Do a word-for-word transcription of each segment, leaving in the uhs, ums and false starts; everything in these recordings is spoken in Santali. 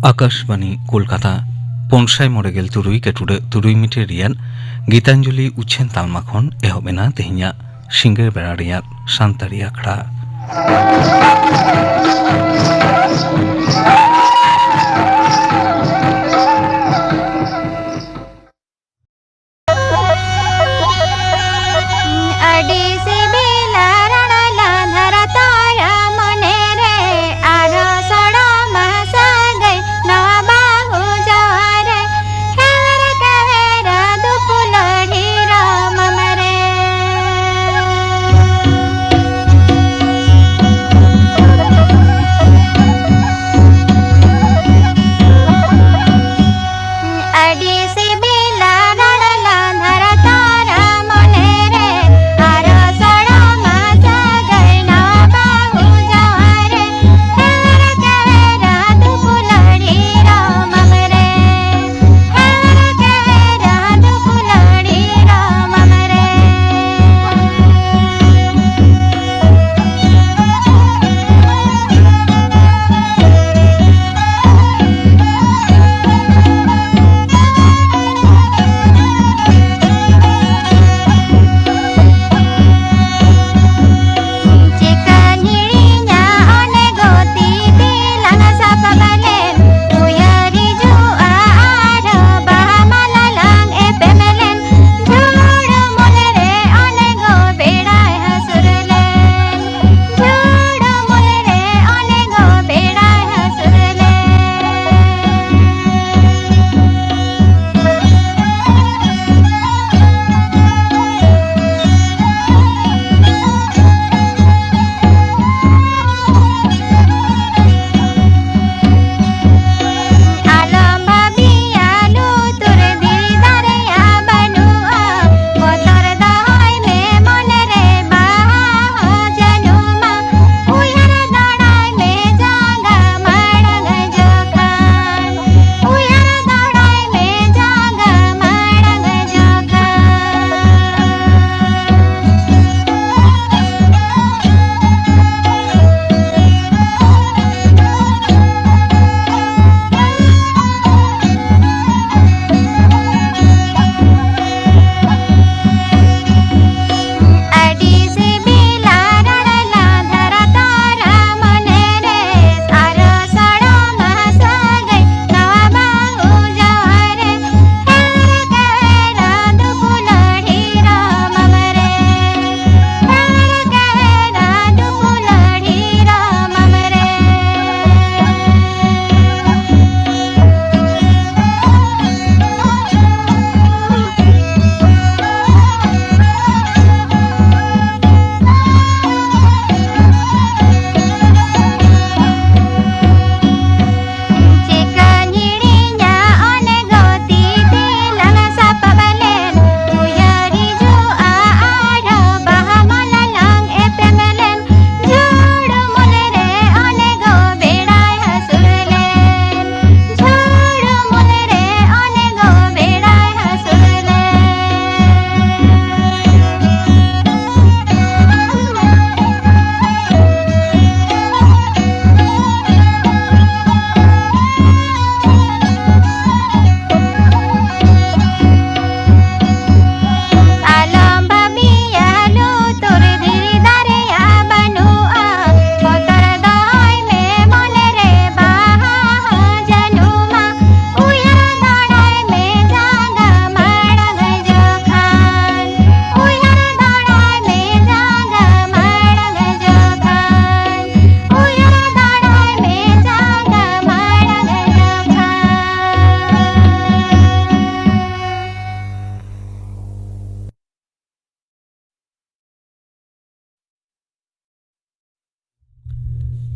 ᱟᱠᱟᱥᱵᱟᱱᱤ ᱠᱳᱞᱠᱟᱛᱟ, ᱯᱩᱱ ᱥᱟᱭ ᱢᱚᱬᱮ ᱜᱮᱞ ᱛᱩᱨᱩᱭ ᱠᱮᱴᱩᱰᱟᱹᱜ ᱛᱩᱨᱩᱭ ᱢᱤᱴᱟᱨ ᱨᱮᱭᱟᱜ ᱜᱤᱛᱟᱧᱡᱚᱞᱤ ᱩᱪᱷᱟᱹᱱ ᱛᱟᱞᱢᱟ ᱠᱷᱚᱱ ᱮᱦᱚᱵ ᱮᱱᱟ ᱛᱮᱦᱮᱧᱟᱜ ᱥᱤᱸᱜᱟᱹᱲ ᱵᱮᱲᱟ ᱨᱮᱭᱟᱜ ᱥᱟᱱᱛᱟᱲᱤ ᱟᱠᱷᱲᱟ᱾ ᱟᱹᱰᱤ ᱥᱤᱵᱤᱞᱟ ᱨᱚᱲ ᱞᱟᱸᱫᱷᱟᱨᱟ ᱛᱚᱨᱟ ᱢᱚᱱᱮ ᱨᱮ, ᱟᱨᱦᱚᱸ ᱥᱚᱲᱚᱢᱟ ᱥᱟᱹᱜᱟᱹᱭ ᱱᱚᱣᱟ ᱵᱟᱹᱦᱩ ᱡᱟᱶᱟᱭ ᱨᱮ᱾ ᱠᱷᱮᱣᱮᱨ ᱠᱷᱮᱣᱮᱨ ᱫᱩᱯᱩᱞᱟᱹᱲ ᱰᱷᱤᱨᱚ ᱢᱟᱢᱟ ᱨᱮ᱾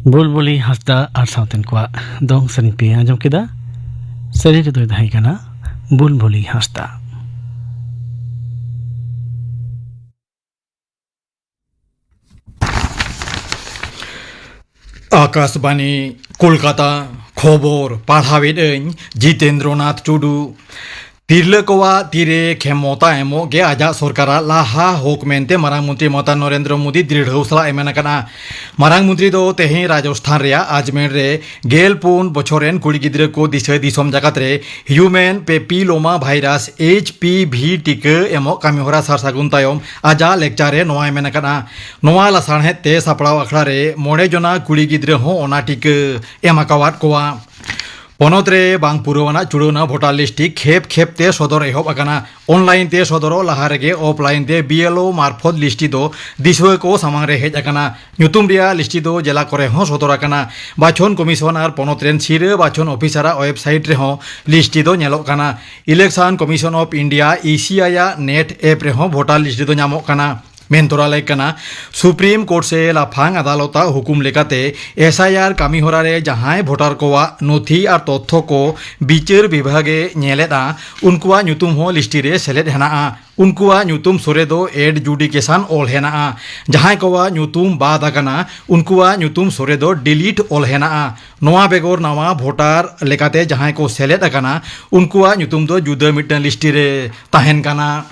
ᱵᱩᱞᱵᱩᱞᱤ ᱦᱟᱸᱥᱫᱟ ᱟᱨ ᱥᱟᱶᱛᱮᱱ ᱠᱚᱣᱟᱜ ᱫᱚᱝ ᱥᱮᱨᱮᱧ ᱯᱮ ᱟᱸᱡᱚᱢ ᱠᱮᱫᱟ᱾ ᱥᱮᱨᱮᱧ ᱨᱮᱫᱚᱭ ᱛᱟᱦᱮᱸ ᱠᱟᱱᱟ ᱵᱩᱞᱵᱩᱞᱤ ᱦᱟᱸᱥᱫᱟ᱾ ᱟᱠᱟᱥᱵᱟᱱᱤ, ᱠᱳᱞᱠᱟᱛᱟ᱾ ᱠᱷᱚᱵᱚᱨ ᱯᱟᱲᱦᱟᱣᱮᱫ ᱟᱹᱧ ᱡᱤᱛᱮᱱᱫᱨᱚᱱᱟᱛᱷ ᱴᱩᱰᱩ᱾ ᱛᱤᱨᱞᱟᱹ ᱠᱚᱣᱟᱜ ᱛᱤᱨᱮ ᱠᱷᱮᱢᱚᱛᱟ ᱮᱢᱚᱜ ᱜᱮ ᱟᱡᱟᱜ ᱥᱚᱨᱠᱟᱨᱟᱜ ᱞᱟᱦᱟ ᱦᱚᱠ ᱢᱮᱱᱛᱮ ᱢᱟᱨᱟᱝ ᱢᱚᱱᱛᱨᱤ ᱢᱚᱢᱚᱛᱟ ᱱᱚᱨᱮᱱᱫᱨᱚ ᱢᱳᱫᱤ ᱫᱨᱤᱲᱦᱟᱹᱣ ᱥᱟᱞᱟᱜ ᱮ ᱢᱮᱱ ᱟᱠᱟᱫᱼᱟ᱾ ᱢᱟᱨᱟᱝ ᱢᱚᱱᱛᱨᱤ ᱫᱚ ᱛᱮᱦᱮᱧ ᱨᱟᱡᱚᱥᱛᱷᱟᱱ ᱨᱮᱭᱟᱜ ᱟᱡᱢᱮᱨ ᱨᱮ ᱜᱮᱞ ᱯᱩᱱ ᱵᱚᱪᱷᱚᱨ ᱨᱮᱱ ᱠᱩᱲᱤ ᱜᱤᱫᱽᱨᱟᱹ ᱠᱚ ᱫᱤᱥᱟᱹ ᱫᱤᱥᱚᱢ ᱡᱟᱠᱟᱛ ᱨᱮ ᱦᱤᱭᱩᱢᱮᱱ ᱯᱮᱯᱤᱞᱳᱢᱟ ᱵᱷᱟᱭᱨᱟᱥ, ᱮᱭᱤᱪ ᱯᱤ ᱵᱷᱤ, ᱴᱤᱠᱟᱹ ᱮᱢᱚᱜ ᱠᱟᱹᱢᱤᱦᱚᱨᱟ ᱥᱟᱨ ᱥᱟᱹᱜᱩᱱ ᱛᱟᱭᱚᱢ ᱟᱡᱟᱜ ᱞᱮᱠᱪᱟᱨ ᱨᱮ ᱱᱚᱣᱟᱭ ᱢᱮᱱ ᱟᱠᱟᱫᱼᱟ᱾ ᱱᱚᱣᱟ ᱞᱟᱥᱟᱲᱦᱮᱫ ᱛᱮ ᱥᱟᱯᱲᱟᱣ ᱟᱠᱷᱲᱟ ᱨᱮ ᱢᱚᱬᱮ ᱡᱚᱱᱟ ᱠᱩᱲᱤ ᱜᱤᱫᱽᱨᱟᱹ ᱦᱚᱸ ᱚᱱᱟ ᱴᱤᱠᱟᱹ ᱮᱢ ᱟᱠᱟᱣᱟᱫ ᱠᱚᱣᱟ᱾ ᱯᱚᱱᱚᱛ ᱨᱮ ᱵᱟᱝ ᱯᱩᱨᱟᱹᱣ ᱟᱱᱟᱜ ᱪᱩᱲᱟᱹᱣᱱᱟ ᱵᱷᱳᱴᱟᱨ ᱞᱤᱥᱴ ᱠᱷᱮᱯ ᱠᱷᱮᱯ ᱛᱮ ᱥᱚᱫᱚᱨ ᱮᱦᱚᱵ ᱟᱠᱟᱱᱟ᱾ ᱚᱱᱞᱟᱭᱤᱱ ᱛᱮ ᱥᱚᱫᱚᱨᱚᱜ ᱞᱟᱦᱟ ᱨᱮᱜᱮ ᱚᱯᱷᱞᱟᱭᱤᱱ ᱛᱮ ᱵᱤ ᱮᱞ ᱳ ᱢᱟᱨᱯᱷᱚᱛ ᱞᱤᱥᱴ ᱫᱚ ᱫᱤᱥᱩᱣᱟᱹ ᱠᱚ ᱥᱟᱢᱟᱝ ᱨᱮ ᱦᱮᱡ ᱟᱠᱟᱱᱟ᱾ ᱧᱩᱛᱩᱢ ᱨᱮᱭᱟᱜ ᱞᱤᱥᱴ ᱫᱚ ᱡᱮᱞᱟ ᱠᱚᱨᱮ ᱦᱚᱸ ᱥᱚᱫᱚᱨ ᱟᱠᱟᱱᱟ᱾ ᱵᱟᱪᱷᱚᱱ ᱠᱚᱢᱤᱥᱚᱱ ᱟᱨ ᱯᱚᱱᱚᱛ ᱨᱮᱱ ᱥᱤᱨᱟᱹ ᱵᱟᱪᱷᱚᱱ ᱚᱯᱷᱤᱥᱟᱨᱟᱜ ᱣᱮᱵᱥᱟᱭᱤᱴ ᱨᱮᱦᱚᱸ ᱞᱤᱥᱴ ᱫᱚ ᱧᱮᱞᱚᱜ ᱠᱟᱱᱟ᱾ Election commission of India, E C I, ᱟᱜ ᱱᱮᱴ ᱮᱯ ᱨᱮᱦᱚᱸ ᱵᱷᱳᱴᱟᱨ ᱞᱤᱥᱴ ᱫᱚ ᱧᱟᱢᱚᱜ ᱠᱟᱱᱟ᱾ ᱢᱮᱱ ᱛᱚᱨᱟ ᱞᱮᱠ ᱠᱟᱱᱟ, ᱥᱩᱯᱨᱤᱢ ᱠᱳᱨᱴ ᱥᱮ ᱞᱟᱯᱷᱟᱝ ᱟᱫᱟᱞᱚᱛᱟᱜ ᱦᱩᱠᱩᱢ ᱞᱮᱠᱟᱛᱮ ᱮᱥ ᱟᱭ ᱟᱨ ᱠᱟᱹᱢᱤ ᱦᱚᱨᱟ ᱨᱮ ᱡᱟᱦᱟᱸᱭ ᱵᱷᱳᱴᱟᱨ ᱠᱚᱣᱟᱜ ᱱᱚᱛᱷᱤ ᱟᱨ ᱛᱚᱛᱛᱷᱚ ᱠᱚ ᱵᱤᱪᱟᱹᱨ ᱵᱤᱵᱷᱟᱜᱽ ᱮ ᱧᱮᱞᱮᱫᱼᱟ, ᱩᱱᱠᱩᱣᱟᱜ ᱧᱩᱛᱩᱢ ᱦᱚᱸ ᱞᱤᱥᱴ ᱨᱮ ᱥᱮᱞᱮᱫ ᱦᱮᱱᱟᱜᱼᱟ᱾ ᱩᱱᱠᱩᱣᱟᱜ ᱧᱩᱛᱩᱢ ᱥᱚᱨᱮ ᱫᱚ ᱮᱰᱡᱩᱰᱤᱠᱮᱥᱚᱱ ᱚᱞ ᱦᱮᱱᱟᱜᱼᱟ᱾ ᱡᱟᱦᱟᱸᱭ ᱠᱚᱣᱟᱜ ᱧᱩᱛᱩᱢ ᱵᱟᱫ ᱟᱠᱟᱱᱟ, ᱩᱱᱠᱩᱣᱟᱜ ᱧᱩᱛᱩᱢ ᱥᱚᱨᱮ ᱫᱚ ᱰᱤᱞᱤᱴ ᱚᱞ ᱦᱮᱱᱟᱜᱼᱟ᱾ ᱱᱚᱣᱟ ᱵᱮᱜᱚᱨ ᱱᱟᱣᱟ ᱵᱷᱳᱴᱟᱨ ᱞᱮᱠᱟᱛᱮ ᱡᱟᱦᱟᱸᱭ ᱠᱚ ᱥᱮᱞᱮᱫ ᱟᱠᱟᱱᱟ, ᱩᱱᱠᱩᱣᱟᱜ ᱧᱩᱛᱩᱢ ᱫᱚ ᱡᱩᱫᱟᱹ ᱢᱤᱫᱴᱟᱝ ᱞᱤᱥᱴ ᱨᱮ ᱛᱟᱦᱮᱱ ᱠᱟᱱᱟ᱾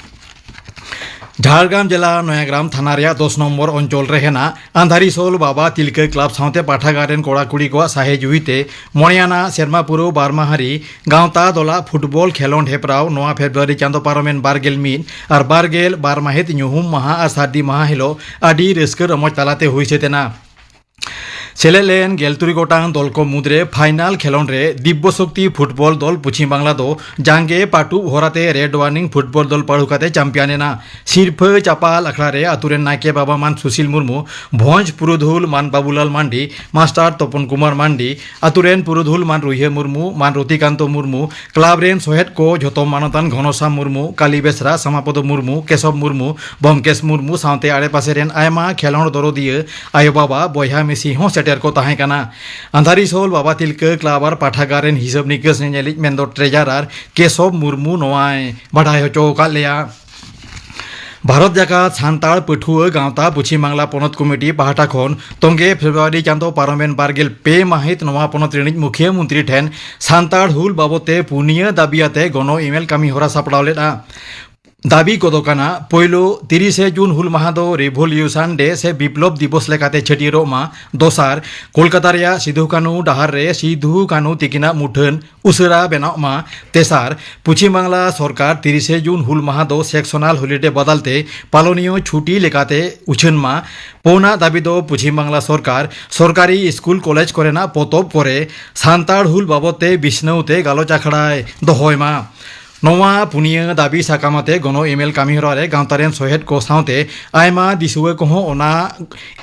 ᱡᱷᱟᱲᱜᱨᱟᱢ ᱡᱮᱞᱟ ᱱᱚᱭᱟᱜᱨᱟᱢ ᱛᱷᱟᱱᱟ ᱨᱮᱭᱟᱜ ᱫᱚᱥ ᱱᱚᱢᱵᱚᱨ ᱚᱧᱪᱚᱞ ᱨᱮ ᱦᱮᱱᱟᱜ ᱟᱱᱫᱷᱟᱨᱤᱥᱳᱞ ᱵᱟᱵᱟ ᱛᱤᱞᱠᱟᱹ ᱠᱞᱟᱵᱽ ᱥᱟᱶᱛᱮ ᱯᱟᱴᱷᱟᱜᱟᱲ ᱨᱮᱱ ᱠᱚᱲᱟ ᱠᱩᱲᱤ ᱠᱚᱣᱟᱜ ᱥᱟᱦᱮ ᱡᱩᱦᱤᱛᱮ ᱢᱚᱬᱮ ᱟᱱᱟᱜ ᱥᱮᱨᱢᱟ ᱯᱩᱨᱟᱹᱣ ᱵᱟᱨ ᱢᱟᱦᱟ ᱨᱤ ᱜᱟᱶᱛᱟ ᱫᱚᱞᱟᱜ ᱯᱷᱩᱴᱵᱚᱞ ᱠᱷᱮᱞᱚᱸᱰ ᱦᱮᱯᱨᱟᱣ ᱱᱚᱣᱟ ᱯᱷᱮᱵᱽᱨᱩᱣᱟᱨᱤ ᱪᱟᱸᱫᱚ ᱯᱟᱨᱚᱢᱮᱱ ᱵᱟᱨ ᱜᱮᱞ ᱢᱤᱫ ᱟᱨ ᱵᱟᱨ ᱜᱮᱞ ᱵᱟᱨ ᱢᱟᱹᱦᱤᱛ ᱧᱩᱦᱩᱢ ᱢᱟᱦᱟ ᱟᱨ ᱥᱟᱹᱨᱫᱤ ᱢᱟᱦᱟ ᱦᱤᱞᱳᱜ ᱟᱹᱰᱤ ᱨᱟᱹᱥᱠᱟᱹ ᱨᱚᱢᱚᱡᱽ ᱛᱟᱞᱟᱛᱮ ᱦᱩᱭ ᱥᱟᱹᱛ ᱮᱱᱟ᱾ ᱥᱮᱞᱮᱫ ᱞᱮᱱ ᱜᱮᱞ ᱛᱩᱨᱩᱭ ᱜᱚᱴᱟᱝ ᱫᱚᱞ ᱠᱚ ᱢᱩᱫᱽᱨᱮ ᱯᱷᱟᱭᱱᱟᱞ ᱠᱷᱮᱞᱚᱸᱰ ᱨᱮ ᱫᱤᱵᱵᱚ ᱥᱚᱠᱛᱤ ᱯᱷᱩᱴᱵᱚᱞ ᱫᱚᱞ ᱯᱚᱪᱷᱤᱢ ᱵᱟᱝᱞᱟ ᱫᱚ ᱡᱟᱸᱜᱮ ᱯᱟᱹᱴᱩᱵ ᱦᱚᱨᱟᱛᱮ ᱨᱮᱰ ᱣᱟᱨᱱᱤᱝ ᱯᱷᱩᱴᱵᱚᱞ ᱫᱚᱞ ᱯᱟᱹᱲᱩ ᱠᱟᱛᱮ ᱪᱟᱢᱯᱤᱭᱟᱱ ᱮᱱᱟ᱾ ᱥᱤᱨᱯᱷᱟᱹ ᱪᱟᱯᱟᱞ ᱟᱠᱷᱲᱟ ᱨᱮ ᱟᱹᱛᱩ ᱨᱮᱱ ᱱᱟᱭᱠᱮ ᱵᱟᱵᱟ ᱢᱟᱱ ᱥᱩᱥᱤᱞ ᱢᱩᱨᱢᱩ, ᱵᱷᱚᱸᱡᱽ ᱯᱩᱨᱩᱫᱷᱩᱞ ᱢᱟᱱ ᱵᱟᱵᱩᱞᱟᱞ ᱢᱟᱱᱰᱤ, ᱢᱟᱥᱴᱟᱨ ᱛᱚᱯᱚᱱ ᱠᱩᱢᱟᱨ ᱢᱟᱱᱰᱤ, ᱟᱹᱛᱩ ᱨᱮᱱ ᱯᱩᱨᱩᱫᱷᱩᱞ ᱢᱟᱱ ᱨᱩᱭᱦᱟᱹ ᱢᱩᱨᱢᱩ, ᱢᱟᱱ ᱨᱚᱛᱤᱠᱟᱱᱛᱚ ᱢᱩᱨᱢᱩ, ᱠᱞᱟᱵᱽ ᱨᱮᱱ ᱥᱚᱦᱮᱫ ᱠᱚ ᱡᱷᱚᱛᱚ ᱢᱟᱱᱚᱛᱟᱱ ᱜᱷᱚᱱᱚᱥᱟᱢ ᱢᱩᱨᱢᱩ, ᱠᱟᱞᱤ ᱵᱮᱥᱨᱟ, ᱥᱟᱢᱟᱯᱚᱫᱚ ᱢᱩᱨᱢᱩ, ᱠᱮᱥᱚᱵ ᱢᱩᱨᱢᱩ, ᱵᱚᱢᱠᱮᱥ ᱢᱩᱨᱢᱩ ᱥᱟᱶᱛᱮ ᱟᱲᱮᱯᱟᱥᱮ ᱨᱮᱱ ᱟᱭᱢᱟ ᱠᱷᱮᱞᱚᱸᱰ ᱫᱚᱨᱚᱫᱤᱭᱟᱹ ᱟᱭᱳᱼᱵᱟᱵᱟ, ᱵᱚᱭᱦᱟ ᱢᱤᱥᱤ ᱦᱚᱸ ᱥᱮᱴᱮᱨ ᱠᱚ ᱛᱟᱦᱮᱸ ᱠᱟᱱᱟ᱾ ᱟᱱᱫᱷᱟᱨᱤᱥᱳᱞ ᱵᱟᱵᱟ ᱛᱤᱞᱠᱟᱹ ᱠᱞᱟᱵᱽ ᱟᱨ ᱯᱟᱴᱷᱟᱜᱟᱨ ᱨᱮᱱ ᱦᱤᱥᱟᱹᱵ ᱱᱤᱠᱟᱹᱥ ᱧᱮᱧᱮᱞᱤᱡ ᱢᱮᱱᱫᱚ ᱴᱨᱮᱡᱟᱨᱟᱨ ᱠᱮᱥᱚᱵ ᱢᱩᱨᱢᱩ ᱱᱚᱣᱟᱭ ᱵᱟᱰᱟᱭ ᱦᱚᱪᱚ ᱟᱠᱟᱫ ᱞᱮᱭᱟ᱾ ᱵᱷᱟᱨᱚᱛ ᱡᱟᱠᱟᱛ ᱥᱟᱱᱛᱟᱲ ᱯᱟᱹᱴᱷᱩᱣᱟᱹ ᱜᱟᱶᱛᱟ ᱯᱚᱪᱷᱤᱢ ᱵᱟᱝᱞᱟ ᱯᱚᱱᱚᱛ ᱠᱚᱢᱤᱴᱤ ᱯᱟᱦᱴᱟ ᱠᱷᱚᱱ ᱛᱚᱸᱜᱮ ᱯᱷᱮᱵᱽᱨᱩᱣᱟᱨᱤ ᱪᱟᱸᱫᱚ ᱯᱟᱨᱚᱢᱮᱱ ᱵᱟᱨ ᱜᱮᱞ ᱯᱮ ᱢᱟᱹᱦᱤᱛ ᱱᱚᱣᱟ ᱯᱚᱱᱚᱛ ᱨᱤᱱᱤᱡ ᱢᱩᱠᱷᱤᱭᱟᱹ ᱢᱚᱱᱛᱨᱤ ᱴᱷᱮᱱ ᱥᱟᱱᱛᱟᱲ ᱦᱩᱞ ᱵᱟᱵᱚᱛ ᱛᱮ ᱯᱩᱱᱭᱟᱹ ᱫᱟᱹᱵᱤ ᱟᱛᱮ ᱜᱚᱱᱚ ᱤᱢᱮᱞ ᱠᱟᱹᱢᱤ ᱦᱚᱨᱟ ᱥᱟᱯᱲᱟᱣ ᱞᱮᱫᱼᱟ᱾ ᱫᱟᱹᱵᱤ ᱠᱚᱫᱚ ᱠᱟᱱᱟ, ᱯᱳᱭᱞᱳ, ᱛᱤᱨᱤᱥᱮ ᱡᱩᱱ ᱦᱩᱞ ᱢᱟᱦᱟ ᱫᱚ ᱨᱤᱵᱷᱚᱞᱤᱭᱩᱥᱚᱱ ᱰᱮ ᱥᱮ ᱵᱤᱯᱞᱚᱵ ᱫᱤᱵᱚᱥ ᱞᱮᱠᱟᱛᱮ ᱪᱷᱟᱹᱴᱭᱟᱹᱨᱚᱜ ᱢᱟ᱾ ᱫᱚᱥᱟᱨ, ᱠᱳᱞᱠᱟᱛᱟ ᱨᱮᱭᱟᱜ ᱥᱤᱫᱷᱩ ᱠᱟᱹᱱᱦᱩ ᱰᱟᱦᱟᱨ ᱨᱮ ᱥᱤᱫᱷᱩ ᱠᱟᱹᱱᱦᱩ ᱛᱤᱠᱤᱱᱟᱜ ᱢᱩᱴᱷᱟᱹᱱ ᱩᱥᱟᱹᱨᱟ ᱵᱮᱱᱟᱣᱜ ᱢᱟ᱾ ᱛᱮᱥᱟᱨ, ᱯᱚᱪᱷᱤᱢ ᱵᱟᱝᱞᱟ ᱥᱚᱨᱠᱟᱨ ᱛᱤᱨᱤᱥᱮ ᱡᱩᱱ ᱦᱩᱞ ᱢᱟᱦᱟ ᱫᱚ ᱥᱮᱠᱥᱚᱱᱟᱞ ᱦᱚᱞᱤᱰᱮ ᱵᱟᱫᱟᱞ ᱛᱮ ᱯᱟᱞᱚᱱᱤᱭᱚ ᱪᱷᱩᱴᱤ ᱞᱮᱠᱟᱛᱮ ᱩᱪᱷᱟᱹᱱ ᱢᱟ᱾ ᱯᱩᱱᱟᱜ ᱫᱟᱹᱵᱤ ᱫᱚ ᱯᱚᱪᱷᱤᱢ ᱵᱟᱝᱞᱟ ᱥᱚᱨᱠᱟᱨ ᱥᱚᱨᱠᱟᱨᱤ ᱥᱠᱩᱞ ᱠᱚᱞᱮᱡᱽ ᱠᱚᱨᱮᱱᱟᱜ ᱯᱚᱛᱚᱵ ᱠᱚᱨᱮ ᱥᱟᱱᱛᱟᱲ ᱦᱩᱞ ᱵᱟᱵᱚᱛ ᱛᱮ ᱵᱤᱪᱷᱱᱟᱹᱣ ᱛᱮ ᱜᱟᱞᱚᱪ ᱟᱠᱷᱲᱟᱭ ᱫᱚᱦᱚᱭ ᱢᱟ᱾ ᱱᱚᱣᱟ ᱯᱩᱱᱭᱟᱹ ᱫᱟᱹᱵᱤ ᱥᱟᱠᱟᱢ ᱟᱛᱮ ᱜᱚᱱᱚ ᱤᱢᱮᱞ ᱠᱟᱹᱢᱤᱦᱚᱨᱟ ᱨᱮ ᱜᱟᱶᱛᱟ ᱨᱮᱱ ᱥᱚᱦᱮᱫ ᱠᱚ ᱥᱟᱶᱛᱮ ᱟᱭᱢᱟ ᱫᱤᱥᱩᱣᱟᱹ ᱠᱚᱦᱚᱸ ᱚᱱᱟ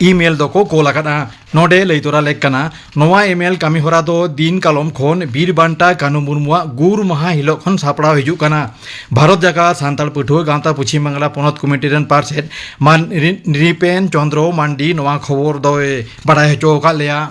ᱤᱢᱮᱞ ᱫᱚᱠᱚ ᱠᱳᱞ ᱟᱠᱟᱫᱼᱟ᱾ ᱱᱚᱰᱮ ᱞᱟᱹᱭ ᱛᱚᱨᱟ ᱞᱮᱠ ᱠᱟᱱᱟ, ᱱᱚᱣᱟ ᱤᱢᱮᱞ ᱠᱟᱹᱢᱤᱦᱚᱨᱟ ᱫᱚ ᱫᱤᱱ ᱠᱟᱞᱚᱢ ᱠᱷᱚᱱ ᱵᱤᱨ ᱵᱟᱱᱴᱟ ᱠᱟᱹᱱᱩ ᱢᱩᱨᱢᱩᱣᱟᱜ ᱜᱩᱨ ᱢᱟᱦᱟ ᱦᱤᱞᱳᱜ ᱠᱷᱚᱱ ᱥᱟᱯᱲᱟᱣ ᱦᱤᱡᱩᱜ ᱠᱟᱱᱟ᱾ ᱵᱷᱟᱨᱚᱛ ᱡᱟᱠᱟᱛ ᱥᱟᱱᱛᱟᱲ ᱯᱟᱹᱴᱷᱩᱣᱟᱹ ᱜᱟᱶᱛᱟ ᱯᱚᱪᱷᱤᱢ ᱵᱟᱝᱞᱟ ᱯᱚᱱᱚᱛ ᱠᱚᱢᱤᱴᱤ ᱨᱮᱱ ᱯᱟᱨᱥᱮᱛ ᱢᱟᱱ ᱱᱨᱤ-, ᱱᱨᱤᱯᱮᱱ ᱪᱚᱸᱫᱽᱨᱚ ᱢᱟᱱᱰᱤ ᱱᱚᱣᱟ ᱠᱷᱚᱵᱚᱨ ᱫᱚᱭ ᱵᱟᱰᱟᱭ ᱦᱚᱪᱚ ᱟᱠᱟᱫ ᱞᱮᱭᱟ᱾